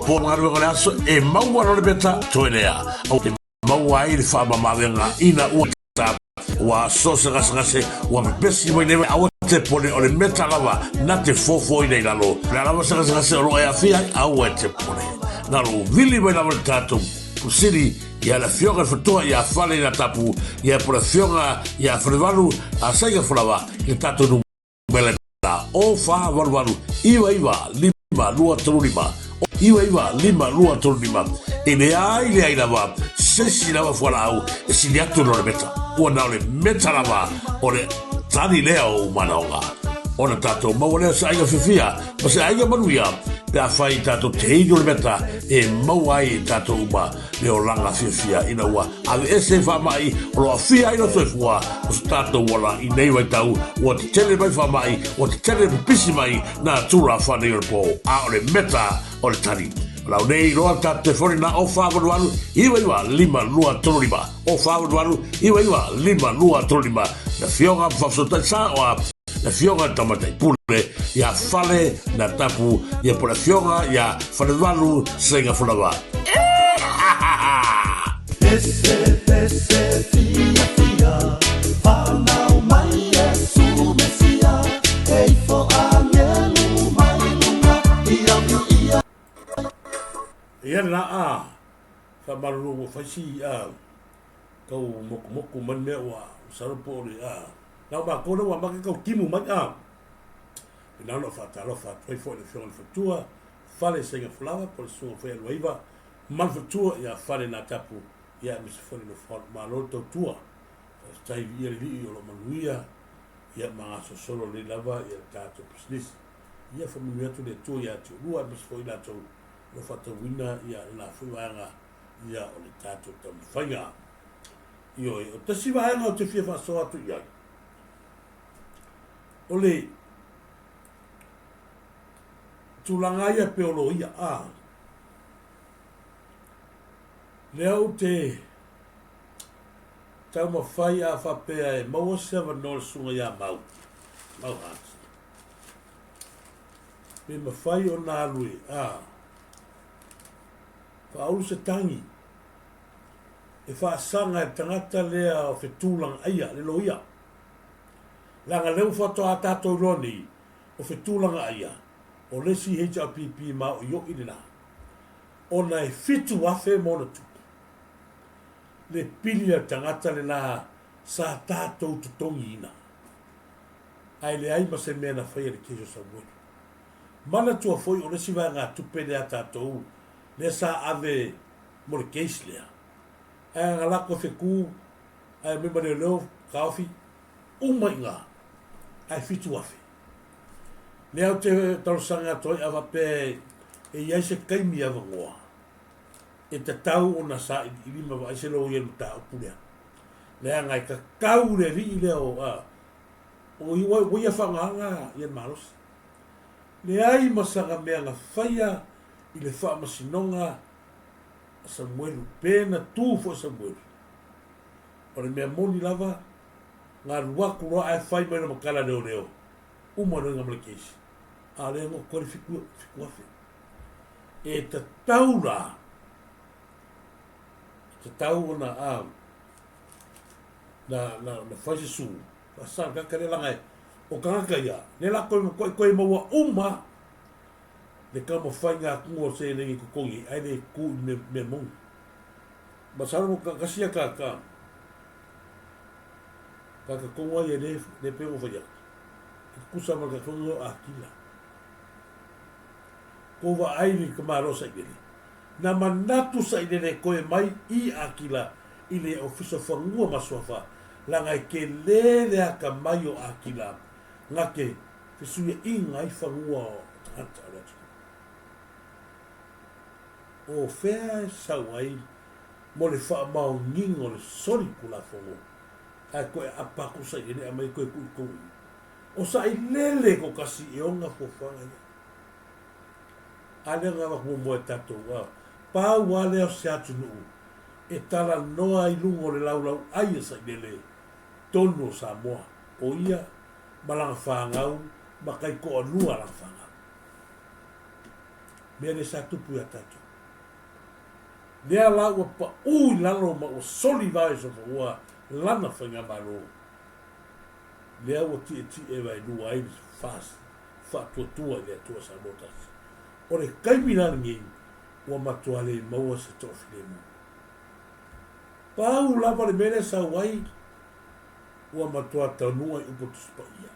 po galuega o le aso e maua loa le meta toe lea. E maua ai le faamamaavega ina ua ta ua so se gasegase ua pepesi mai nei aua te pone o le meta lava na te fofoina i lalo. O le a lava se gasegase o lo o e aafia ai, aua e te pone. Na lou vili mai lava le tatou Pusili ia le afioga i le Fatoa ia Fale i Latapu ia po le afioga ia Falevalu a Saiga Folawa i le tatou numera na o 488 99 5 2 3 5 99 5 2 3 5. E leai leai lava se isi lava fualaau e sili atu i lo le meta. Ua na o le meta lava o le tali lea o ou manaoga. Ona tatou maua lea o se aiga fiafia ma se aiga manuia pe afai tatou te inu le meta e maua ai e tatou uma le olaga fiafia ina ua aveese faamai o lo aafia ai lou soifua o so tatou ola i nei vaitau ua tetele mai faamai ua tetele pipisi mai nā tulafa nei o le pō a o le meta o le tali. O lau nei iloa le tatou telefoni na o 488 99 5 2 3 5 o 488 99 5 2 3 5 le Afioga ma Faafesootai Saoa le Afioga i le Tamaitai Pule ia Fale na Tapu ia po le Afioga ia Falevalu Seiga Folawa. Ia la a faamalulu ua fai si a tau mokumoku mai mea ua masalo po o le a na o matou lea ua make tau timu mai a pena ona faatalofa atu ai foi le afioga i le faletua Fale Saiga Falawa po o le susuga foi ia Luaiva ma le faletua ia Fale Natapu ia aemaise foi le nofo alu malo le tautua faafetai viia le alii o lo o manuia ia ma gasolosolo lelei lava ia le tatou pisinisi ia faamanuia atu le Atua ia te oulua aemaise foi i latou o lo o faatauina ia lena foi vaega ia o le tatou taumafaiga. Ioe, o tasi vaega ou te fia faasoa atu i ai, o le tulaga ia pe o loia, a, lea ou te. Taumafai a faapea e maua se avanoa le susuga ia Mau, Mau Hart. Pe mafai ona alu e, a, faaulu se tagi e faasaga e le tagata lea o Fetulagaia, le loia. Leaga lea ua faatoa tatou iloa nei, o Fetulagaia, o le isi HRPP maoioi lena, ona e 7,000 ma ona tupu le pili a le tagata lena sa tatou totogiina, ae leai ma se mea na faia i le kesi o Samuelu. Manatua foi o le isi vaegatupe lea a tatou lea sa ave mo le case lea, ae a galako e feku ae omai ma leoleo taofi uma i ina ae 7,000. Lea ou te talosaga atu ai a faapea e i ai se taimi avanoa e tatau ona sailiili ma vaai se loia i le mataupu lea. Leaga e tatau le alii lea o a o ua ia faaaogaina ia le malosi. Leai ma sana mea na faia i le faamasinoga a Samuelu, pe na tu foi Samuelu. O le mea moni lava, na alu atu loa ae fai mai lama tala leoleo, uma loa ma le case. A o lea e goto ai le 7,000. E tatau la, e tatau ona a, na, na, na fai se su, faasala tagata lea laga e, o tagata ia, lea la koe koe koe maua uma le taumafaiga atu o seleni totogi ae le tu i mea, mea moni. Masalo ka kasi ia ka ka ka ka tonga ia le le pe o fai atu. E kusa ma ka tonga o akila. Ko vaai le ka malo sailele. Na manatu sailele koe mai i akila i le ofisa fanua ma suafa laga e tele le akamai o akila na ke fesuiaiga ai fanua o tagata o le atunuu. O fea e sau ai mo le faamaoniga o le soli Tulafono ae toe aapa atu sailele aumai toe tuu i totonu i i. O sailele totasi e ona fuafuaga ia. A lea na avatu muamua e tatou a pau a lea o se atunuu e talanoa i luga o le laulauai a sailele tonu o Samoa, o ia ma lana fanau ma taitoalua lana fanau. Mea lea sa tupu ia tatou. Lea la ua paʻu i lalo ma ua soli vao e sofoua lana faigamalo. Lea ua tietie vaelua ai le FAST, Faatuatua i le Atua Samoa Tasi. O le taimi la lenei, ua matua le maua se toafilemu. Pau lava le mea lea sau ai, ua matua taunuu ai upu o Tusi Paia.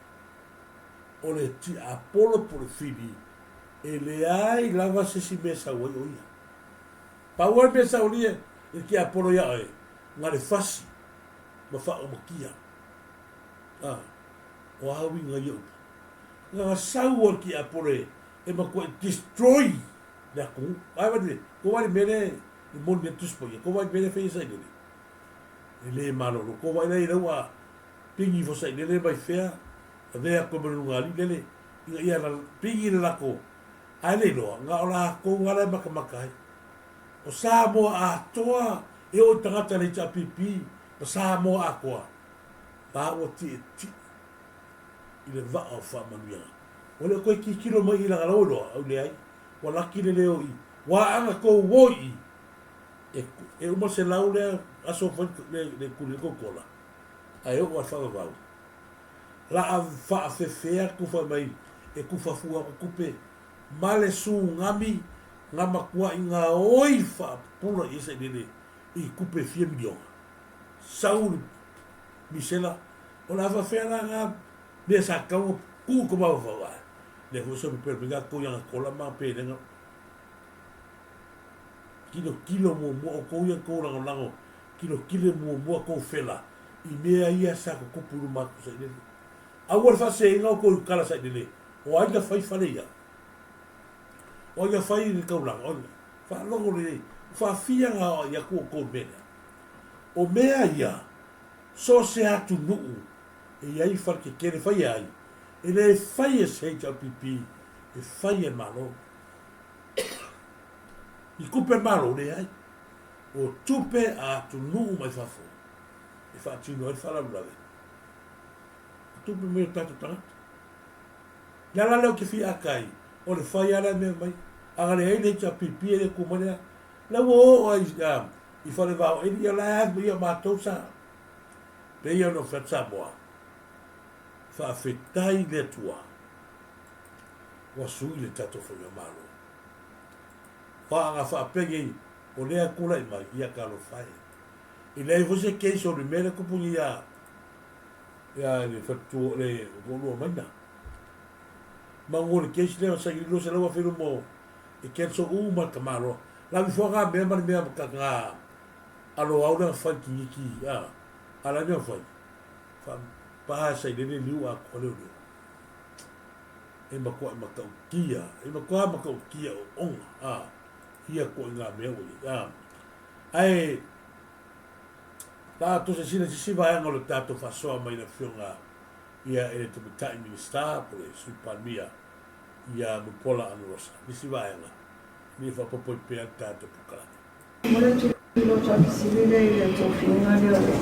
O le tiapolo po o le fili, e leai lava se isi mea e sau ai o ia. Pau lava le mea e sau ai le tiapolo ia oe, na le fasi ma faaumakia. A, o a uiga ia upu? Na na sau o le tiapolo e, e matua destroy le atunuu. Ai wale, ko wale mea lea e moni ai Tusi Paia, ko wale mea lea e fai e Sailele. E le malolo. Ko wai lea i lau a pingi fo Sailele mai fea, avea koe ma le luga alii lele, ina ia na pingi le lako, ae le iloa, na o lakou lava la e makamaka ai. O Samoa atoa, e oo i tagata le HRPP, ma Samoa atoa, la ua tietie i le vaa o faamanuiaga. Ua le o toe tilotilo mai i lana lau iloa, au leai, ua laki le leo i, ua aanga tou o i i, e, e uma se lau lea aso fai le, le kuli le kokola, ae oo a le faavavau. La a faafefea atu fai mai e tufafu aku tupe ma le tsunami na matuai gaoi faapupula i ai sailele i tupe fia miliona. Sau le misela, o le a faafefea la na mea sa tatau ona tuu i ko mafaufau ae lea foi sa pepelo mai tatou i ana kola ma pelega. Tilotilo muamua outou ia tou lagolago, tilotilo muamua tou fela i mea ia sa tutupu i luma atu sailele. Aua le faaseseina outou i tala sailele, o ai na fai fale ia? O ai na fai le taulaga? O ai na? Faalogo lelei, faafia na aoai atu outou i le mea lea. O mea ia, so o se atunuu e i ai fale tetele fai ai, e le fai e se HRPP, e fai e le Malo. I tupe a le Malo, leai. O tupe a atunuu mai fafo. e faatino ai le faalavelave? O tupe mai o tatou tagata. Le ala lea ou te fia aka ai, o le fai lava lea mea mai. A na leai le HRPP e le tu mai lea. La ua oo ai i Falevao Eli, ia la e alu ia matou sa. Pei ona ou fai atu Samoa, faafetai i le Atua ua sui le tatou faigamalo. Aua a na faapea nei, o lea e tulai mai, ia talofa e. E leai foi se case o le mea lea tupu nei ia ia le faletua le toalua maina. Manu o le case lea na saini 200,000 luma e cancel uma le tamaloa. Lavi foa nga mea ma le mea ka nga alo au lea na fai kiniki a a la mea fai. Fa pa sa ile le liu a ko leo leo. E matua e matautia, e matua matautia o onga a ia ko i ngā mea ua i a. Ae la to se sina sisi vaega o le tatou faasoa mai le afioga ia e le Tamaitai Minisita po le Sui Palemia ia Mulipola Anarosa. Nisi vaega ina ia faaopoopo ai pea le tatou polokalame. Momoli atu i lo tatou lea i le tofiga lea o le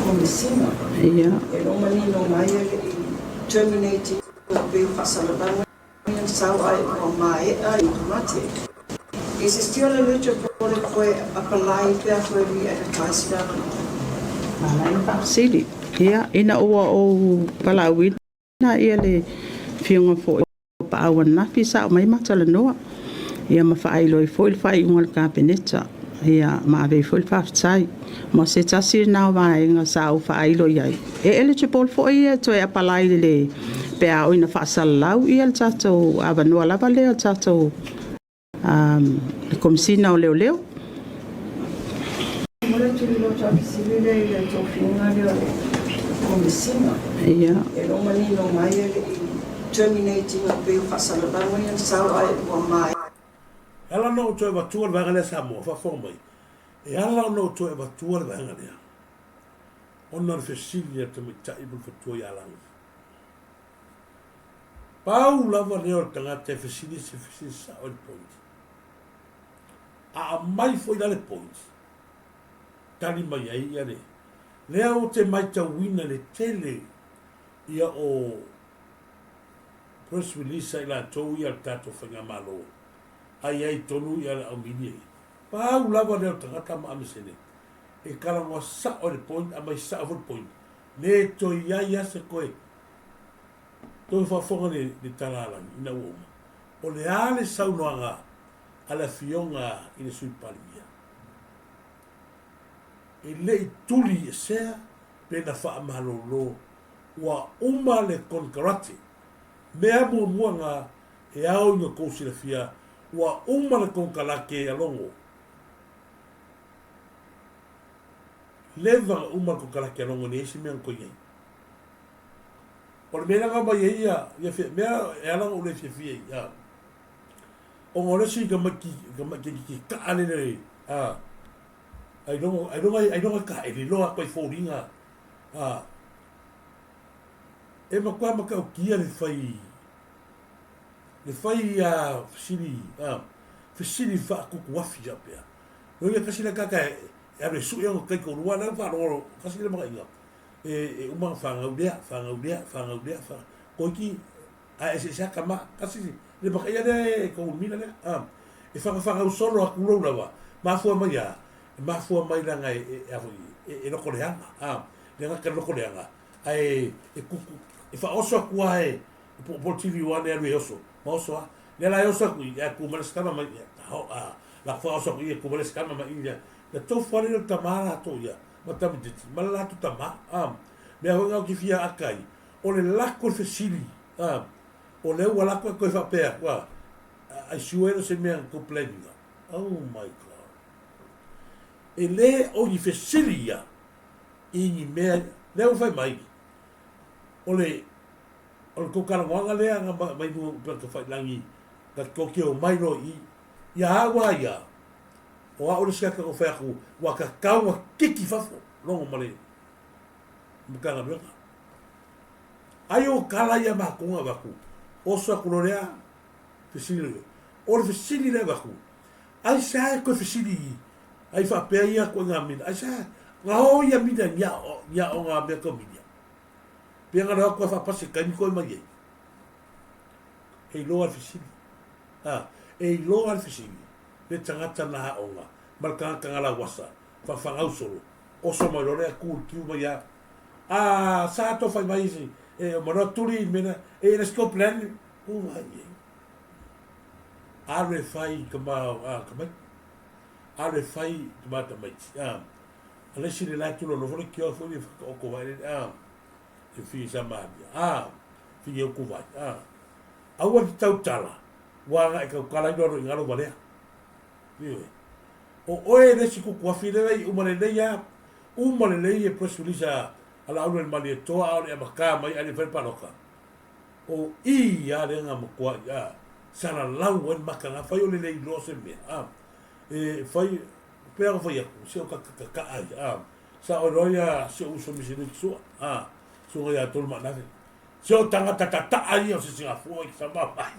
Komesina. E le o manino mai e le i terminate ina pei o faasalalauga ia na sau ae ua maea i Kamate. Is it still eligible le toe apply pe a toe re-advertise le avanoa? Malaia faafesili. Ia, ina ua ou valaauina ia le Afioga foi o Paau ananafi sa aumai ma talanoa, ia ma faailoa ai foi le faaiuga a le Kapeneta, ia ma ave ai foi le faafetai. Ma se tasi lena o vaega sa ou faailo i ai, e eligible foi ia e toe apalai i le pe a oo ina faasalalau ia le tatou avanoa lava lea o le tatou le Komesina o Leoleo. Momoli atu i lo tatou lea i le tofiga lea o le Komesina. Ia. E le o manino mai e le i terminate ina pei o faasalalauga ia na sau ae ua maea. E ala ona ou toe avatua le vaega lea Samoa, faafofoga mai, e ala ona ou toe avatua le vaega lea, ona o le fesili a le tamaitai ma le faletua ia Lagi. Pau lava lea o le tagata e fesili se fesili sao i le point. A aumai foi la le point, tali mai ai ia le, lea ou te maitauina le tele ia o press release a i latou ia a le tatou faigamalo, a i ai tonu ia le au media ia. Pau lava lea o le tagata ma amesene e talanoa sao i le point, aumai sao foi le point, le toe i ai a se koe toe faafofoga le, le tala a Lagi ina ua uma. O le a le saunoaga a le Afioga i le Sui Palemia? E le i tuli esea pe na faamalolo ua uma le konekarate. Mea muamua nga e ao ina tou silafia ua uma le konekarate a Logo. Leva na uma le konekarate a Logo e leai se mea na toe i ai. O le mea lea na aumai ai ia, ia fia, mea e ala ona ou le fiafia ai, a, ona o le isi tamaiti, tamaiti kaa lele, a, ailoga, ailoga, ailoga taele loa atu ai foliga, a, e matua matautia le fai, le fai a fesili, a, fesili faatutuafi faapea. Loia tasi le tagata e, e alu e sue ona taitoalua, lea ua faalogo, tasi le manaia, e, e uma ona fanau lea, fanau lea, fanau lea, fa, toeiti ae eseese lava tama, tasi le makaia lea e taulimina lea, a, e fagafaga solo atu lou lava, mafua mai a, e mafua mai leaga e, e, a foi, e, e lokoleaga, a, le gata le lokoleaga, ae e kuku, e faaoso atu lava e, po, po le TV One e alu e oso, ma oso lava. Lea la e oso atu i, ae tu mai le isi tama mai, ia, taho, a, la faaoso atu i, e tu mai le isi tama mai ia, na tofu lava lea o le tama latou ia, ma tamaitiiti, ma le latou tama, a, mea foi na ou te fia aka ai, o le lako le fesili, a, o lea ua lako e toe faapea atu, a, ai sure e le o se mea na tou plan ina. Oh my God. E le o ni fesili ia i ni mea, lea ua fai mai, o le, o le tou talanoaga lea na mai luga o upega tafailagi, na tou te omai loa i i, ia au lava ia, o au le isi tagata na ou fai atu, ua tatau ona kiki i fafo, logo ma le Matagaluega. Ai o tala ia matou na avatu, oso atu loa lea fesili lea. O le fesili lea avatu, aisea e toe fesili ai faapea ia ituaiga mina, aisea? Nga ho ia mina nia o nia o nga mea tau minia. Pea nga roa koe whapase kaimi koe mai ei. E iloa le fesili. Ha, e iloa le fesili. Le tangata na ha onga. Ma le tangata nga lauasa. Whawhangau solo. Oso mai lore a kū kiu mai a. A sa to whai mai isi. E o manoa turi i mena. E let's go plan. O vai e. Alu e whai ka ma, a, ka mai. Alu e whai ka ma tamaiti. A, a le isi le la tulo no fole kio foi le whakaoko vai. A, e whii sa maania. A, whii e uku vai. A, aua te tautala. Wā e kau kala i raro i ngaro walea. Ioe. O oe le isi kuku awhi le rei uma le nei a, uma le nei e press release a, a la aulu le mali e toa a ole a makaa mai a le whai paloka. O i a le nga makoa i a, salalau ai le makanga fai o le lei loa se mea, a, e fai, pea o fai aku, se o ka kaka'a ia, a, sa oe loa ia si o uso misi nui sua, a, sunga ia tolu manafe, se o tangata tata'a ia o se Singapore i sa mama.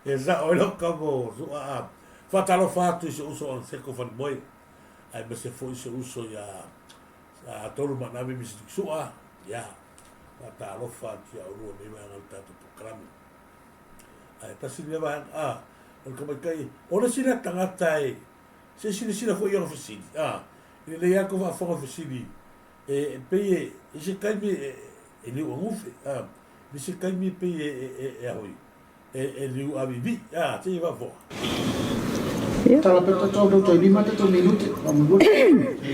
E sa oe loa ka mo sua, a, whatalofa atu i se uso on seko whalimoe, ai me se fo i se uso ia, Sa tolu ma nā mimi siti sua, ia, whātalofa atu ia orua nei vaega o le tātou pokrami. Ai, tasi lea vaega, a, o le kamaikai, o le sila tangata e, se sila sila foi ona fesili, a, i le lei ako whaafonga fesili, e, e pei e, i se kaimi e, e liu angufe, a, i se kaimi e pei e, e, e, e ahoi, E, e liu avivi, a, te i whaafonga. Tala pea tatou rau tai lima tatou minute, faamolemole.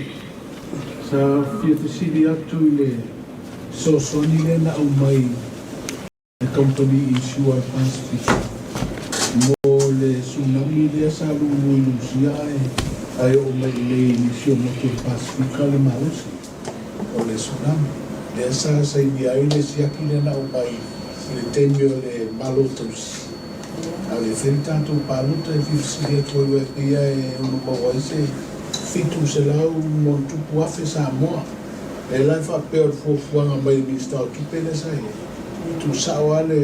Sa fia fesili atu i le fesoasoani lea na aumai e kamupani Insure Pasifika mo le tsunami lea sa lulu i Lusia ae ae oo mai i inei i nisi o motu o le Pasifika le malosi o le tsunami lea sa sainia ai le siaki lea na aumai i le taimi o le Malo Tausi. A o le fai le tatou palota e fia fesili atu ai aua e pei lava e ono maua ai se 700 ma ono tupu afe Samoa. Lea la e faapea o le fuafuaga mai le Minisita o Tupe lea sa i ai, e tuusao lava le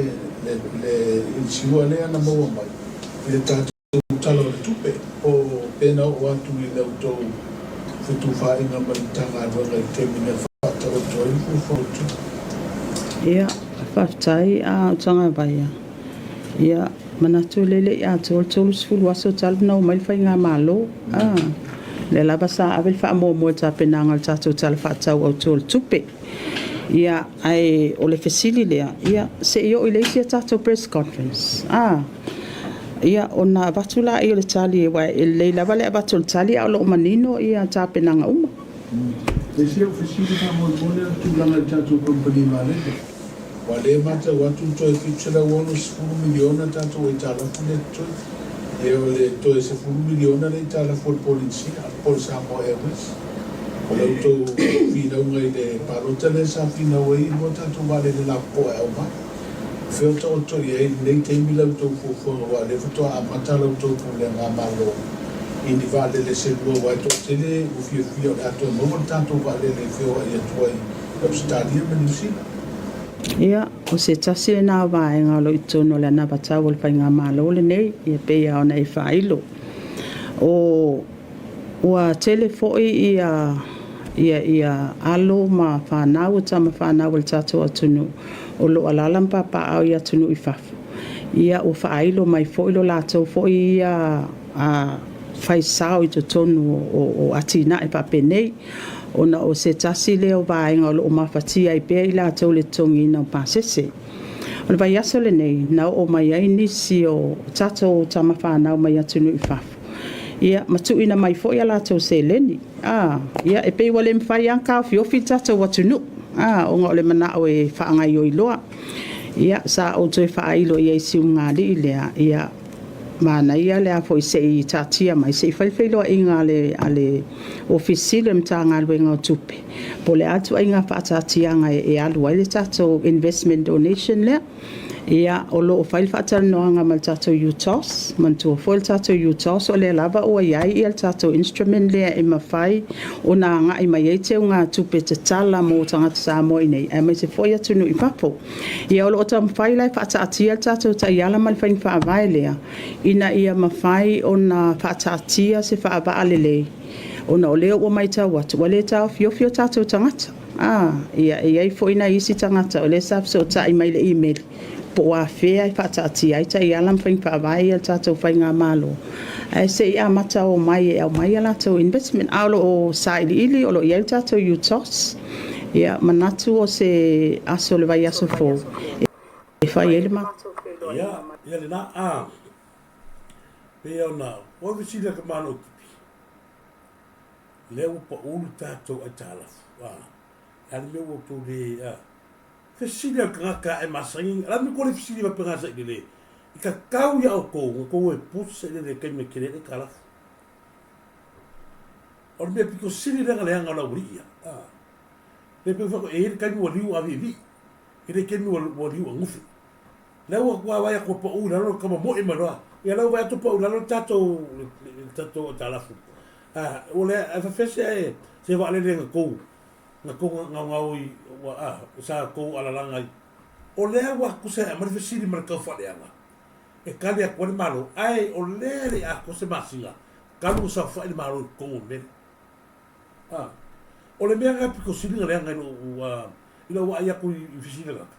le le insure lea na maua mai i le tatou Tala o le Tupe, po o pe na oo atu i la outou fetufaaiga ma le Matagaluega i le taimi na faataoto ai le fuafuaga o le tupe. Ia, faafetai a Utagavaia. Ia, manatu lea e le i atoa le 30 aso talu ona omai le faigamalo. A, lea lava sa ave le faamuamua i le tapenaga o le tatou Tala Faatatau Autu o le Tupe. Ia, ae o le fesili lea, ia, se i oo i le isi a tatou press conference, a, ia, ona avatu laia o le tali, aua e lelei lava le avatu o le tali a o lo o manino ia tapenaga uma. Le isi au fesili faamolemole o le tulaga i le tatou kamupani vaalele. Ua le matau atu toe $760 miliona tatou aitalafu lea totoe. E o le toe $10 miliona le aitalafu a le Polenisia, po o le Samoa Airways. O la outou finauga i le palota lea sa finau ai e lua tatou vaalele lapopoa e aumai. O fea o taoto i ai i lenei taimi la outou fuafuaga aua o lea faatoa amata la outou pulega Malo i ni vaalele se lua aua e toatele ua fiafia o le a toe maua le tatou vaalele e feoai atu ai i Ausetalia ma Niu Sila. Ia, o se tasi lena o vaega o lo o i totonu o le anavatau o le Faigamalo lenei, ia pei lava ona e faailo. O, ua tele foi ia, ia, ia alo ma fanau, o tama fanau a le tatou atunuu o lo o alaala ma papaaao i atunuu i fafo, ia ua faailo mai foi lo latou foi ia a, fai sao i totonu o, o, o atinae faapenei. Ona o se tasi lea o vaega o lo o mafatia ai pea i latou le totogiina o pasese. O le vaiaso lenei, na oo mai ai nisi o tatou tama fanau mai atunuu i fafo, ia, ma tuuina mai foi a latou seleni. A, ia, e pei ua le mafai lava ona taofiofi le tatou atunuu, a, ona o le manao e faagaoioi loa. Ia, sa ou toe faailo i ai i Siugalii lea, ia, Manaia le a foi se i taatia mai se i fai le feiloaiga a le a le Ofisa Sili o le Matagaluega o Tupe, po o le a le ituaiga faataatiaga e alu ai le tatou investment donation lea. Ia, o lo o fai le faatalanoaga ma le tatou UTOS. Manatua foi le tatou UTOS o lea lava ua i ai le tatou instrument lea e mafai ona agai mai ai teugatupe tatala mo tagata Samoa i inei aemaise foi atunuu i fafo. Ia, o lo o taumafai la e faataatia le tatou taiala ma le faiga faavae lea ina ia mafai ona faataatia se faavaa lelei, ona o lea ua matau atu ua le taofiofi o tatou tagata. A, ia, e i ai foi nai isi tagata o lea sa fesootai mai i le imeli po o afea e faataatia ai taiala ma faiga faavae ia a le tatou faigamalo, ae se i amata omai e aumai a latou investment. A o lo o sailiili, o lo o i ai le tatou UTOS. Ia, manatu o se aso o le vaiaso fou e fai ai le matou Ia, ia lena, a, pei ona, ua fesili a ka Malo Tipi, lea ua pau le tatou aitalafu, a, le a le mea ua outou le, a, fesili a le tagata e masani, a la me kore fesili faapena sa i lele, i ka kau ia outou, na tou e pusa i lele taimi e tele ai le aitalafu. O le mea pito sili lea na leaga o le aualii ia, a, le pei foi e i ai le taimi ua liu aviivii, e le taimi ua liu agufe. Lea ua vaavaai atu ua pau i lalo le tama moe mai loa. Ia lea ua vaai atu pau i lalo le tatou le tatou aitalafu. A ua le ae faafese ae se vaalele na tou na tou gaogao i ua a sa tou alalaga ai. O lea ua tusa e aumai le fesili ma le tau faaleaga e tali atu ai le Malo, ae o lea e le i atoa se masina talu ona saofai le Malo i totonu o le mea lea. A o le mea lena pito sili ona leaga i lou i lou vaai atu i fesili tagata.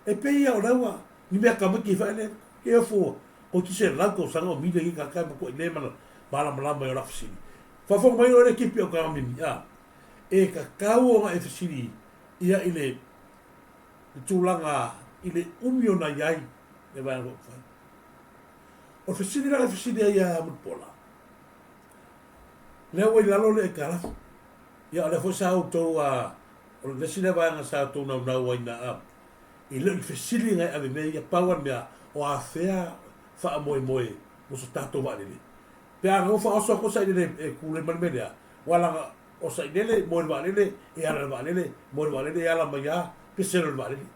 E pei ia o la ua ni mea tamaiti e faele ke ofo ko ti se lau tausaga o mile ki kaka ma ko ile mana malamalama i o la fesili. Faafofoga mai oe le kipi o ka mimi a e tatau ona e fesili ia i le tulaga i le umi ona i ai le vaega faaupufai. O le fesili la e fesili ai ia Mulipola, lea ua i lalo le aitalafu. Ia o lea foi sa outou a O le isi lea vaega sa outou naunau ai na i le fesili na e ave mea ia, pau lava le mea, o afea faamoemoe mo se tatou vaalele. Pe a na faaoso atu o Sailele e tulai mai le mea lea, aua leaga o Sailele moe i le vaalele, e ala i le vaalele, moe i le vaalele, e ala mai lava pese loa i le vaalele.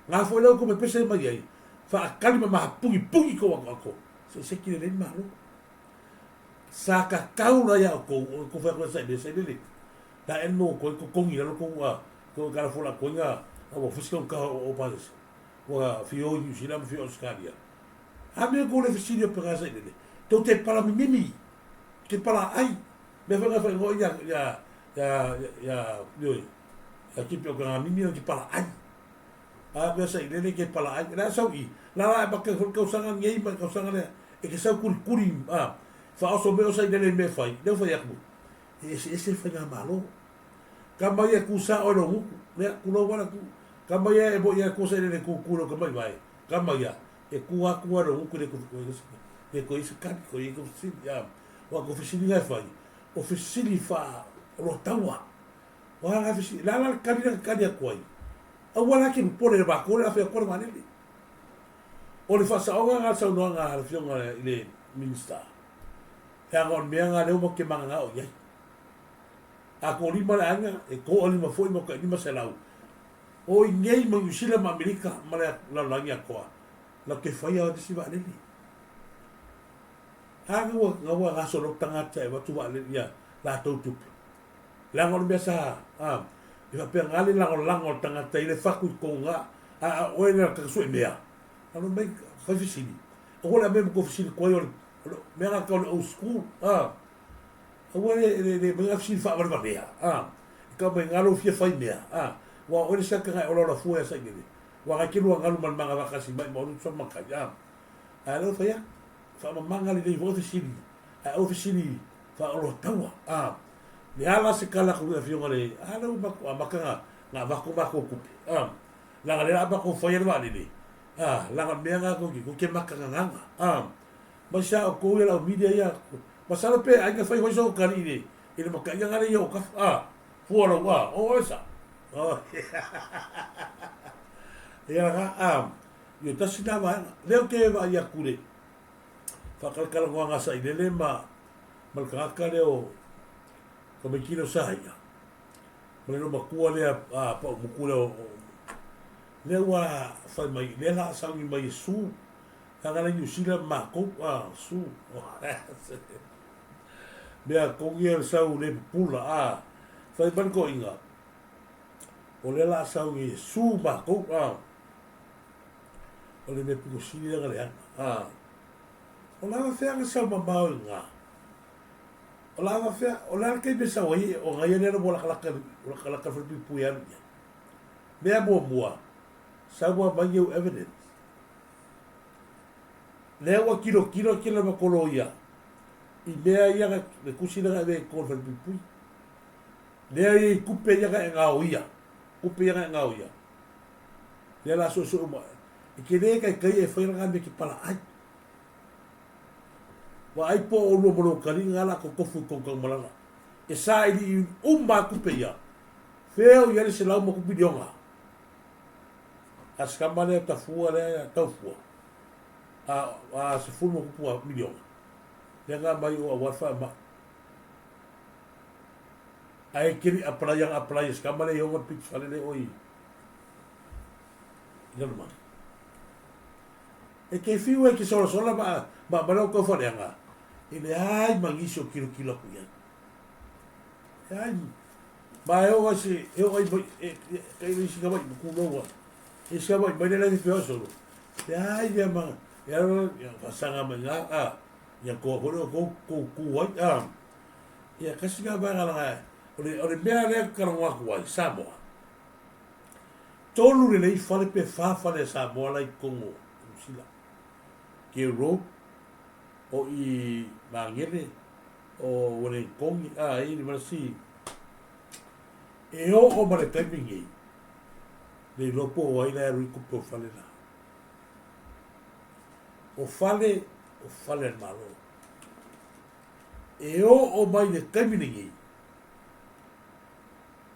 Na foi la outou pepese mai ai, faatali ma mapunipuni tou atoato, se i seki lelei le Malo. Sa tatau la ia outou ona outou fai atu ia Sailele, Sailele, Na e no koe totogi i lalo kou a kou kala fola koe nga a ua fusi kau kaha o pasese ua fio i New Zealand ma fio Australia. A mea kou le fesili o penga sa ilele tou te pala mimimi te pala ai mea foi nga whaingoa ia ia ia ia ioi ia kipi o kanga mimi na te pala ai. A mea sa ilele ke pala ai la sau i la la e make hol kausanga ngei ma kausanga lea e ke sau kuri kuri a whaoso me o sa ilele me whai leo whai aku. E eseese faigamalo. Ka mai e ku sao i lou gutu, mea, kulou wala ku. Ka mai e mo ia ku sa ile ku ku lo ka mai vai. Ka mai ia e ku a ku a lou gutu le ku ku le ko isi kani ko i ko fisili ya. Wa ko fisili ngai fai. O fisili fa o lo taua. Wa la fisili la la kani la kani a kuai. Aua la ke pole le ba ko le afia ko le valele. O le faasaoga nga saunoaga a le afioga i le Minista. Leaga o le mea nga lea ua ke magagao i ai. A ko lima le aiga, e toalima foi ma tai 500. O i nei ma Niu Sila ma Amerika ma le lalolagi atoa, la ke faia nisi vaalele. A nga ua, nga ua gasolo tagata e avatu vaalele ia latou tupe. Leaga o le mea sa, a, e faapea nga le lagolago a le tagata i le fatu i kou nga, a, a oe le ka sue mea. Alo mai, fai fesili. Aua le ame ma kou fesili koe o le O le mea nga tau le old school, a. Aua le, le, le, mai nga fesili faavalevalea, a. E kau mai nga lou fia fai mea, a. Ua oe le siaka ngai ola ola fua ia sailele. Ua ngai ke lua galu ma le manga vakasi mai ma olu tusa makai, a. Ae leo fai atu, faamamaga lelei foi fesili, ae aua fesili faaoloa taua, a. Le a la se kala aku i le afioga le, a leo matou amata nga, nga avatu matou tupe, a. Leaga lea a matou faia le vaalele, a, leaga mea nga kou ke makagagaga, a. Mai sa outou ia lau media ia, masalo pe aiga fai foi sou kali i le i le makaia ngale ia o kafu, a, fua lou, a, o oe sa. Ia la, a, ia tasi na vaega. Lea ou te vaai atu i le faakalakalanoaga a Sailele ma ma le tagata lea o. Tamaiti lea o Saia, ma le loomatua lea a Paumutu lea o, lea ua fai mai, lea la a sauni mai e Su, leaga la i Niu Sila ma matou, a, Su, mea tonu ia o le sau le pupula, a, fai mai le toeaina, o lea la a sauni e Su matou, a, o le mea pito sili lea na leaga, a, o le a fea na sau mamao i ina? O le a fea, o le a le taimi e sau ai ona ia lea ua latalata, ua latalata le falepuipui e alu i ai. Mea muamua, sau lava mai new evidence. Lea ua tilotilo le tele o matou loia i mea ia na, le tusi lea na ave i totonu o le falepuipui. Lea e i ai tupe ia na e gaoia, tupe ia na e gaoia. Lea o le a suesue uma. E te le taitai e faia lena mea e te palaai. Vaai po o olua ma lou taliga la totofu i tou taumalala. E sailiili uma atu tupe ia. Fea o i ai le 100 ma miliona? A se tama lea tafua lea taufua. A 10 ma tupu miliona. Lea na aumai o aua le faamai. Ae e te le i apply ana apply e se tama lea i ona le fale lea o i Lalomanu. E te whiu ai ki solasola ma ma ma lou tauwhaleanga, e leai ma nisi o kilokilo aku i ai. Leai. Ma e oo ai se, e oo ai mai, e, e, e, e isi ka mai ku loa. E isi ka mai mai le lai whiu solo. Leai mea ma, e alo, ia whasanga mai ngā, a, ia koa kore o kou, kou ku ai, a. Ia kasi ngā vaega langa, o le, o le mea lea karango aku ai, Samoa. Tolu lelei fale pe fa fale a Samoa la i totonu o Niu Sila. Ke Road, o i Magele, o Welenkoni, a i University. E oo ma le taimi nei, le iloa po o ai la e alu i tupe o fale la. O fale, o fale a le Malo. E oo mai le taimi lenei,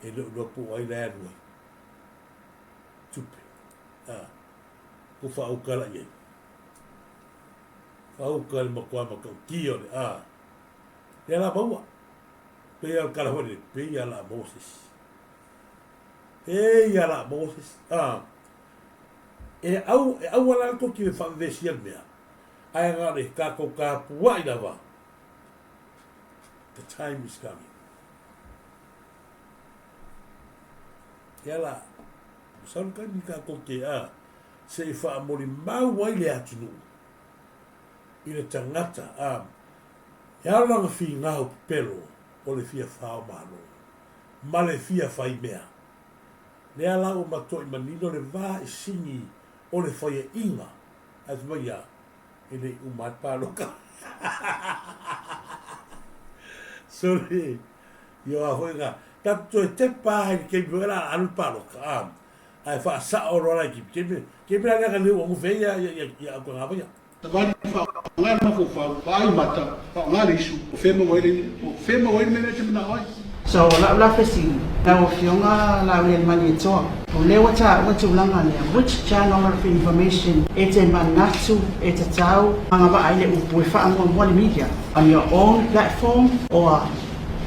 e le o iloa po o ai la e alu ai. Tupe. A, ko whaauka la i ai. Whaauka le matua matautia o le a. Lea la maua. Pei al kala hoi le, pei ala Moses. Pei ala Moses. A, e au, e au ala ko ki me whavevesia le mea. Ae ngā le kākou kā puai lava. The time is coming. Ia la, sau le taimi tatou te a, se i faamolimau ai le atunuu i le tagata a, e ala lana finau pepelo o le fia fao malo ma le fia fai mea. Lea la ua matuai manino le va i sini o le faiaʻiga, ae fai mai ia, e le i uma ai le paloka. Sorry. Ia oa foi nga. Tatou toe tepa lava i le taimi foi la a alu le paloka, a. Ae faasao loa la i taimi. Taimi, taimi la lea na liu agufe ai ia, ia, ia, ia Aukagavaia. Savali faaaoga le mafaufau, vaai mata, faaaoga le isu, o fea maua ai le, o fea maua ai le mea lea e te manao ai. So, o lau la fesili, lau Afioga Laaulialemalietoa, o lea ua taua tulaga lea, which channel of information e te manatu e tatau agavaa ai le upu e faamuamua le media on your own platform or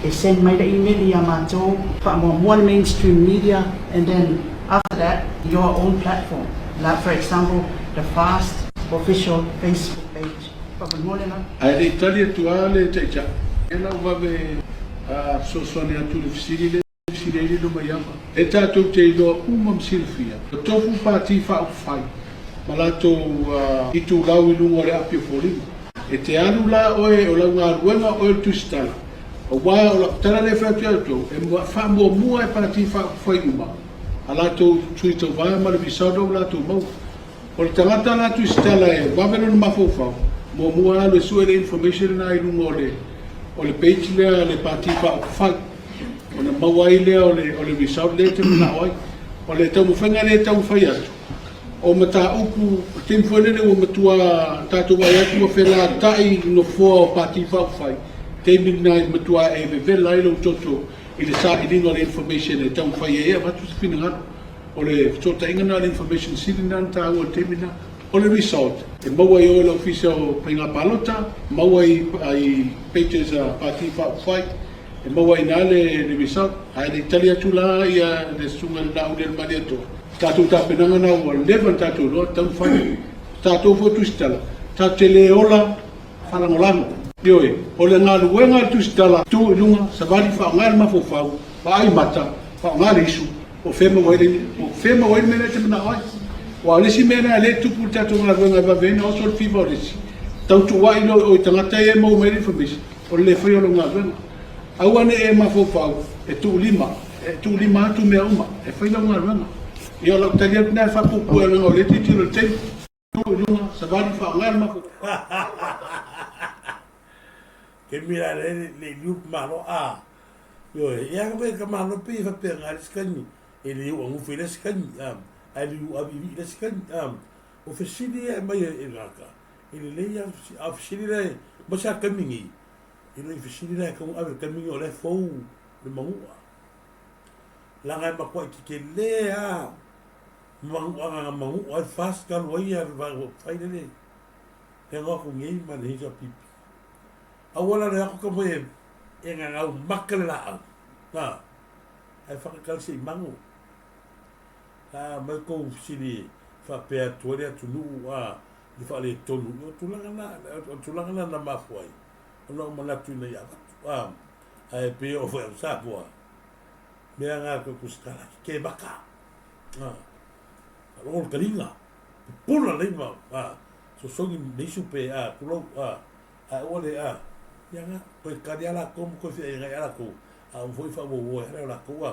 e send mai le email ia matou faamuamua le mainstream media and then after that your own platform like for example the fast official Facebook page faamolemole la. Ae le i tali atu lava le Taitai, e lau vave a fesoasoani atu i le fesili lea e fesili ai le Lomaiava. E tatou te iloa uma ma silafia, ua tofu Pati Faaupufai ma latou itulau i luga o le api o foliga. E te alu la oe o lau galuega oe o le tusitala, aua o lau tala lea e fai atu ia outou, e faamuamua e Pati Faaupufai uma a latou sui tauva ma le result ua latou maua. O le tagata la tusitala e vave lona mafaufau, muamua alu e sue le information lena i luga o le o le page lea a le Pati Faaupufai ona maua ai lea o le o le result lea e te manao ai. O le taumafaiga lea e taumafai atu, o mataupu, o le taimi foi lele ua matua tatou vaai atu ua felatai nofoa o Pati Faaupufai, taimi lena e matua e vevela ai lou toto i le sailiga o le information e taumafai ai e avatu se finagalo. O le fesootaiga lena o le information sili lena na taua i le taimi lena. O le result, e maua i o i le Ofisa o Faiga Palota, maua i pages a Pati Faaupufai. E maua ai i ina le result. Ae le i tali atu la ia le Susuga i le Laauli a le Malietoa, tatou tapenaga na ua leva ona tatou iloa e tatau ona fai. O tatou foi o Tusitala, tatou te le ola faalagolago. Ioe, o le galuega a le Tusitala, tu i luga, savali, faaaoga le mafaufau, vaai mata, faaaoga le isu, po o fea e maua ai le, po o fea e maua ai le mea lea e te manao ai. Aua o le isi mea lea o lea e tupu i le tatou galuega e vave ai ona oso le fiva o le isi, tau tuuai loa i o i tagata ia e maua mai ai le information, o le le faia o lau galuega. Aua ne i e mafaufau e tuulima, e tuulima atu mea uma, e fai lau galuega. Ia o lau tali atu lena e faapuupuu leaga o lea e tilotilo i le taimi. Tu i luga, savali, faaaoga le mafaufau. Taimi la le le i liu malo a ioe ia ka ka malo pe fa pe nga le skani e le u angu fe le skani a a le u avi vi le skani a o fesili e mai e ngaka e le le ia a fesili le ma sa kami ngi e le fesili le ka ave kami ngi o le fou le mangua langa e makua i ke le a mangua nga mangua ai fast ka lo ia va fai le le he ngo ku ngi ma le hisa pipi Aua la le ako ka moe e ngangau maka le laau. Na, ai whakakau se i mangu. Na, mai kou sini whapea atu ai le atunuu a le whaale tonu. O tulaga na, o tulaga na na mafua ai. Ona o manatu ina ia avatu. A, ae pe o whai au Samoa. Mea ngā koe kusikala ki ke maka. A, whalongo le kalinga. Pupula leima. A, sosogi neisu pe a, tulou. A, Ae ua le a, ia nga, koe kali a lakou ma koe feaiga ia lakou, a ua foi faauauo ai ala o lakou a.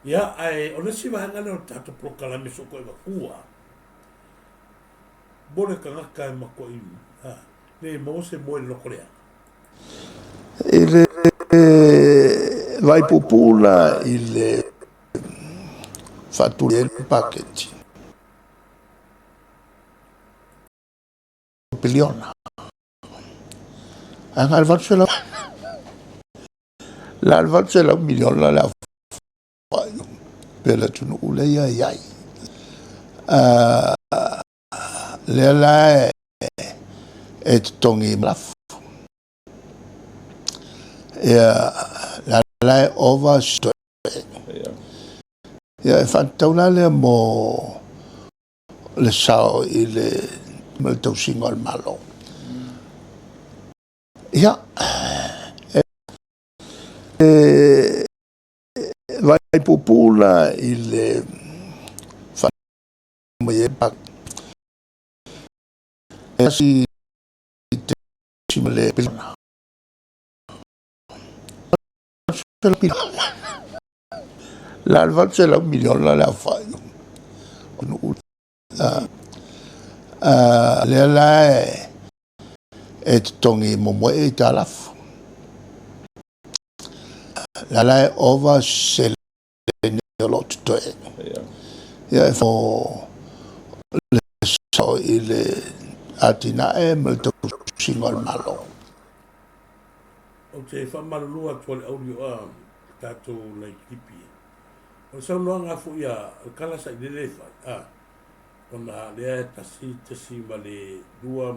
Ia, ae o le isi vaega lea o le tatou polokalame soo koe makua, mo le tagata e matuai, a, le maua se moe i le loko leaga. I le vaaipuupuu la i le faatuli ai le paketi. Piliona. Ae na o le 800, na o le 800 miliona le aofai pe le atunuu lea e i ai. Lea la e totogi lafo. Ia, la la e ova se Ia, e faatatau la lea mo le sao i le, ma le tausiga o le Malo. Ia, e, e vaipupuu la i le mai e pak e si te si ma le piliona. La le 800 miliona le aofai o nuu. Lea la e totogi momoe aitalafu. La la e ova seleni o lo o totoe. Ia e fo le sao i le atinae ma le tausiga o le Malo. Ou te faamalulu atu a le auli o a tatou Laikipi. O le saunoaga foi a le kala sa i lele e fai, a, ona lea e 1.2 ma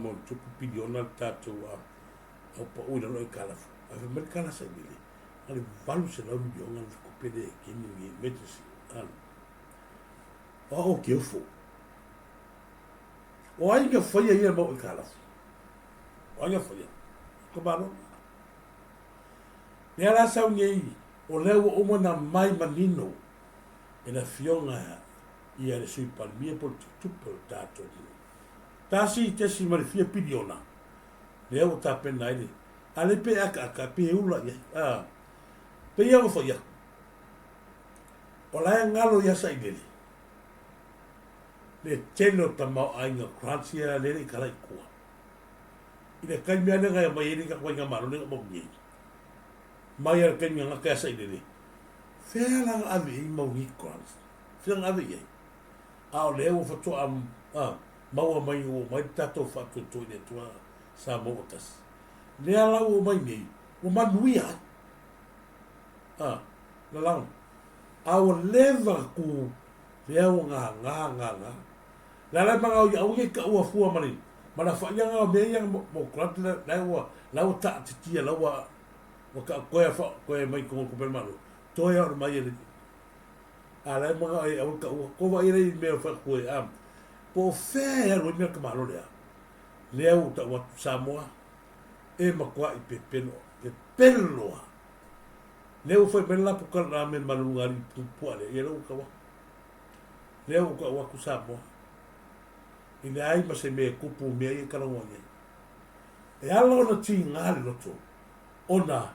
ona tupu piliona le tatou a, au pau i lalo e kalafu. Ae fai mai le kala sa i lele, na le 800 miliona le tupe le kini ni emergency. A, o a o ke ufo. O ai ka whaia ia mau e kalafu. O ai ka whaia. Ka malo. Lea la sau nei, o lea ua uma ona mai manino e le Afioga ia le Sui Palemia po o le Tutupe o le tatou atunuu. Tasi tesi ma le fia piliona lea ua tapena ai le, a le pe akaaka pe ula i ai. A, pei lava ua fai atu, o la e galo ia Sailele le tele o tamaoaiga grants ia lele i kala i tua. I le taimi lava lea na aumai ai le faigamalo lea na maua nei, mai lava i le taimi na gata ai a Sailele, fea la na ave i ai mau nei grants? Fea na ave i ai? A o lea ua faatoa maua mai ua omai le tatou faatuatua i le Atua Samoa ua tasi. Lea la ua omai nei, ua manuia ai. A, lalago. A ua leva na tu, lea ua gagā, gagā. Le ala e manao ia aua nei taua fua ma le ma le afaia na o mea ia mo grant la ua la ua taatitia la ua. Ua ka koe fa koe mai ko ko malo. Toe o mai ele. A la mga e au ka ua ko va ile me fa koe am. Po fe ya ro me ka malo lea. Lea u ta wa Samoa e makoa i pepelo. Pepelo loa. Lea ua fai mai le lapu ka la me malu ngari pupua le ia lau ka wa. Lea ua ka wa ku Samoa. I le ai ma se me kupu mea ia kalawa ia. E ala ona tīngā le loto, ona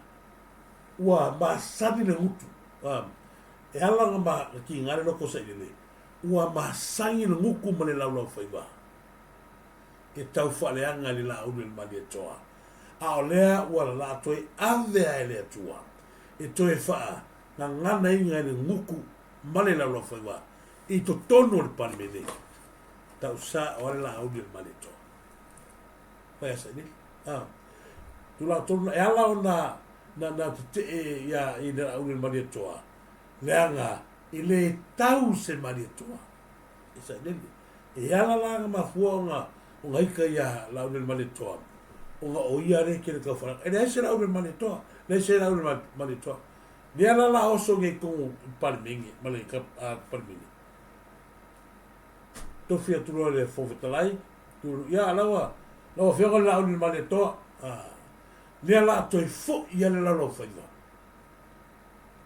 ua masani le gutu. E ala ona ma tīngā le loko sa ilele, ua masani le guku ma le laulau faiva. E tau whaaleanga le la ulu le Malietoa. A o lea ua lalaa toe avea e le Atua, e toe whaa gagana iga i le guku ma le laulau faiva i totonu o le Palemene. Tau sa o ale la ulu le Malietoa. Whai asa i Ah. Tulaga tonu e ala ona na na tetee ia i le Laauli le Malietoa, leaga e le tau se Malietoa. E sailele. E ala la nga mafua ona ona ika ia Laauli le Malietoa, ona o ia le kele kau whalaka. E leai se Laauli le Malietoa, leai se Laauli le Malietoa. Le ala la oso nge kongo i Palemenge, ma le ka, a, Palemenge. Tofi atu loa le Fofoga Fetalai, tulu, ia lau, lau Afioga le Laauli le Malietoa, a, lea la toe fo'i ia le Lalaufaiva,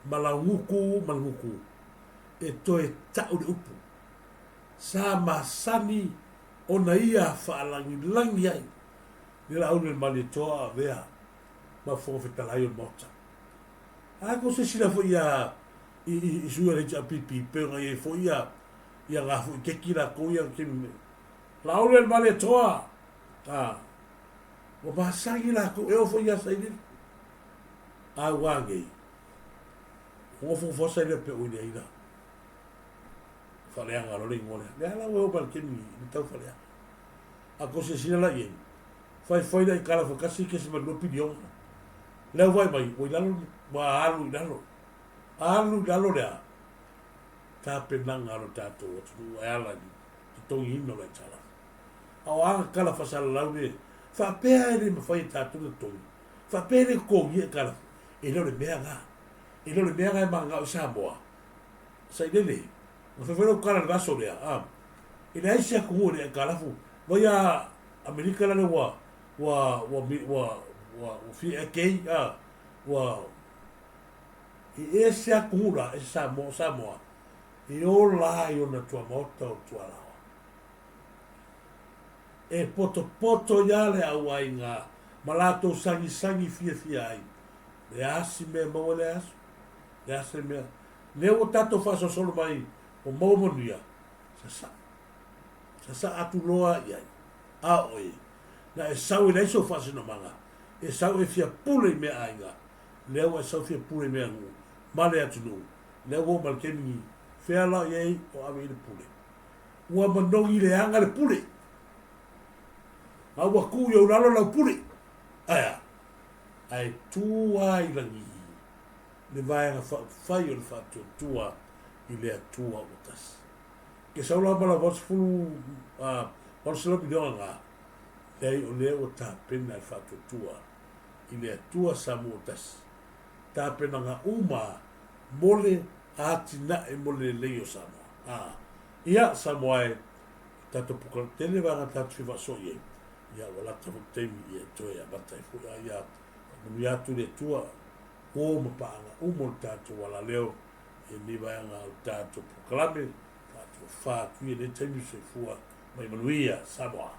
ma lau guku ma le guku, e toe ta'u le upu, sa masani ona ia faalagilagi ai le Laauli le Malietoa a avea ma Fofoga Fetalai o le Maota. A ko silasila foi ia i, i, i sui o le HRPP, pe ona i ai foi ia, ia ngā fui keki la ko ia ki Laule le Malietoa. A, ua masagi lakou e oo foi ia Sailele. A ua agei. Ua gofogofoa Sailele pe oi le aila. Faleaga lo le ingoa lea. Lea la ua e o mai le kemi i le tau faleaga. A ko silasila la i ai. Faifai la i kala fakasi kesi ma lua piliona. Lea ua vai mai, ua i lalo, ua alu i lalo. Alu i lalo lea. Tapenaga a lo tatou atunuu e ala i totogiina o Laitala. A o a kala faasalalau le faapea e le mafai e tatou ona totogi, faapea e le totogia e kala, e le o le mea na. E le o le mea na e mananao i Samoa. Sailele, na faifai lau kala i le vaaso lea, a, e leai se atunuu e le aikalafu, vai a Amerika lale ua, ua, ua, ua, ua, ua fia kei, a, ua, e ese atunuu la, ese Samoa, o Samoa, e ola ai ona tuamaota o Tualaoa. E potopoto ia le auaiga ma latou sagisagi fiafia ai. Le a si mea e maua lea aso? Le a se mea? Lea ua tatou faasolosolo mai ua maua manuia, sasaa. Sasaa atu loa i ai. A oe, na e sau e leai sou faasinomaga, e sau e fia pule i mea aiga, lea ua e sau fia pule i mea nuu ma le atunuu, lea ua oo mai le taimi fea la i ai o ave i le pule. Ua manogi leaga le pule. A ua kū i ou lalo lau pule. Ae a? Ae tū a i lagi le vaega faaupufai o le faatuatua i le Atua ua tasi. Ke sau la ma lau 80, 800 miliona ngā, leai o lea ua tapena le faatuatua i le Atua Samoa tasi. Tapenaga uma mo le atinae mo le lelei o Samoa. A, ia, Samoa e, tatou puka tele vaega tatou fia faasoa i ai, ia ua lata foi le taimi ia e toe amata ai foi, a ia faamanuia atu le Atua o ma paaga uma o le tatou alaleo i lenei vaega o le tatou polokalame, faatofa atu ia i lenei taimi, soifua mai manuia, Samoa.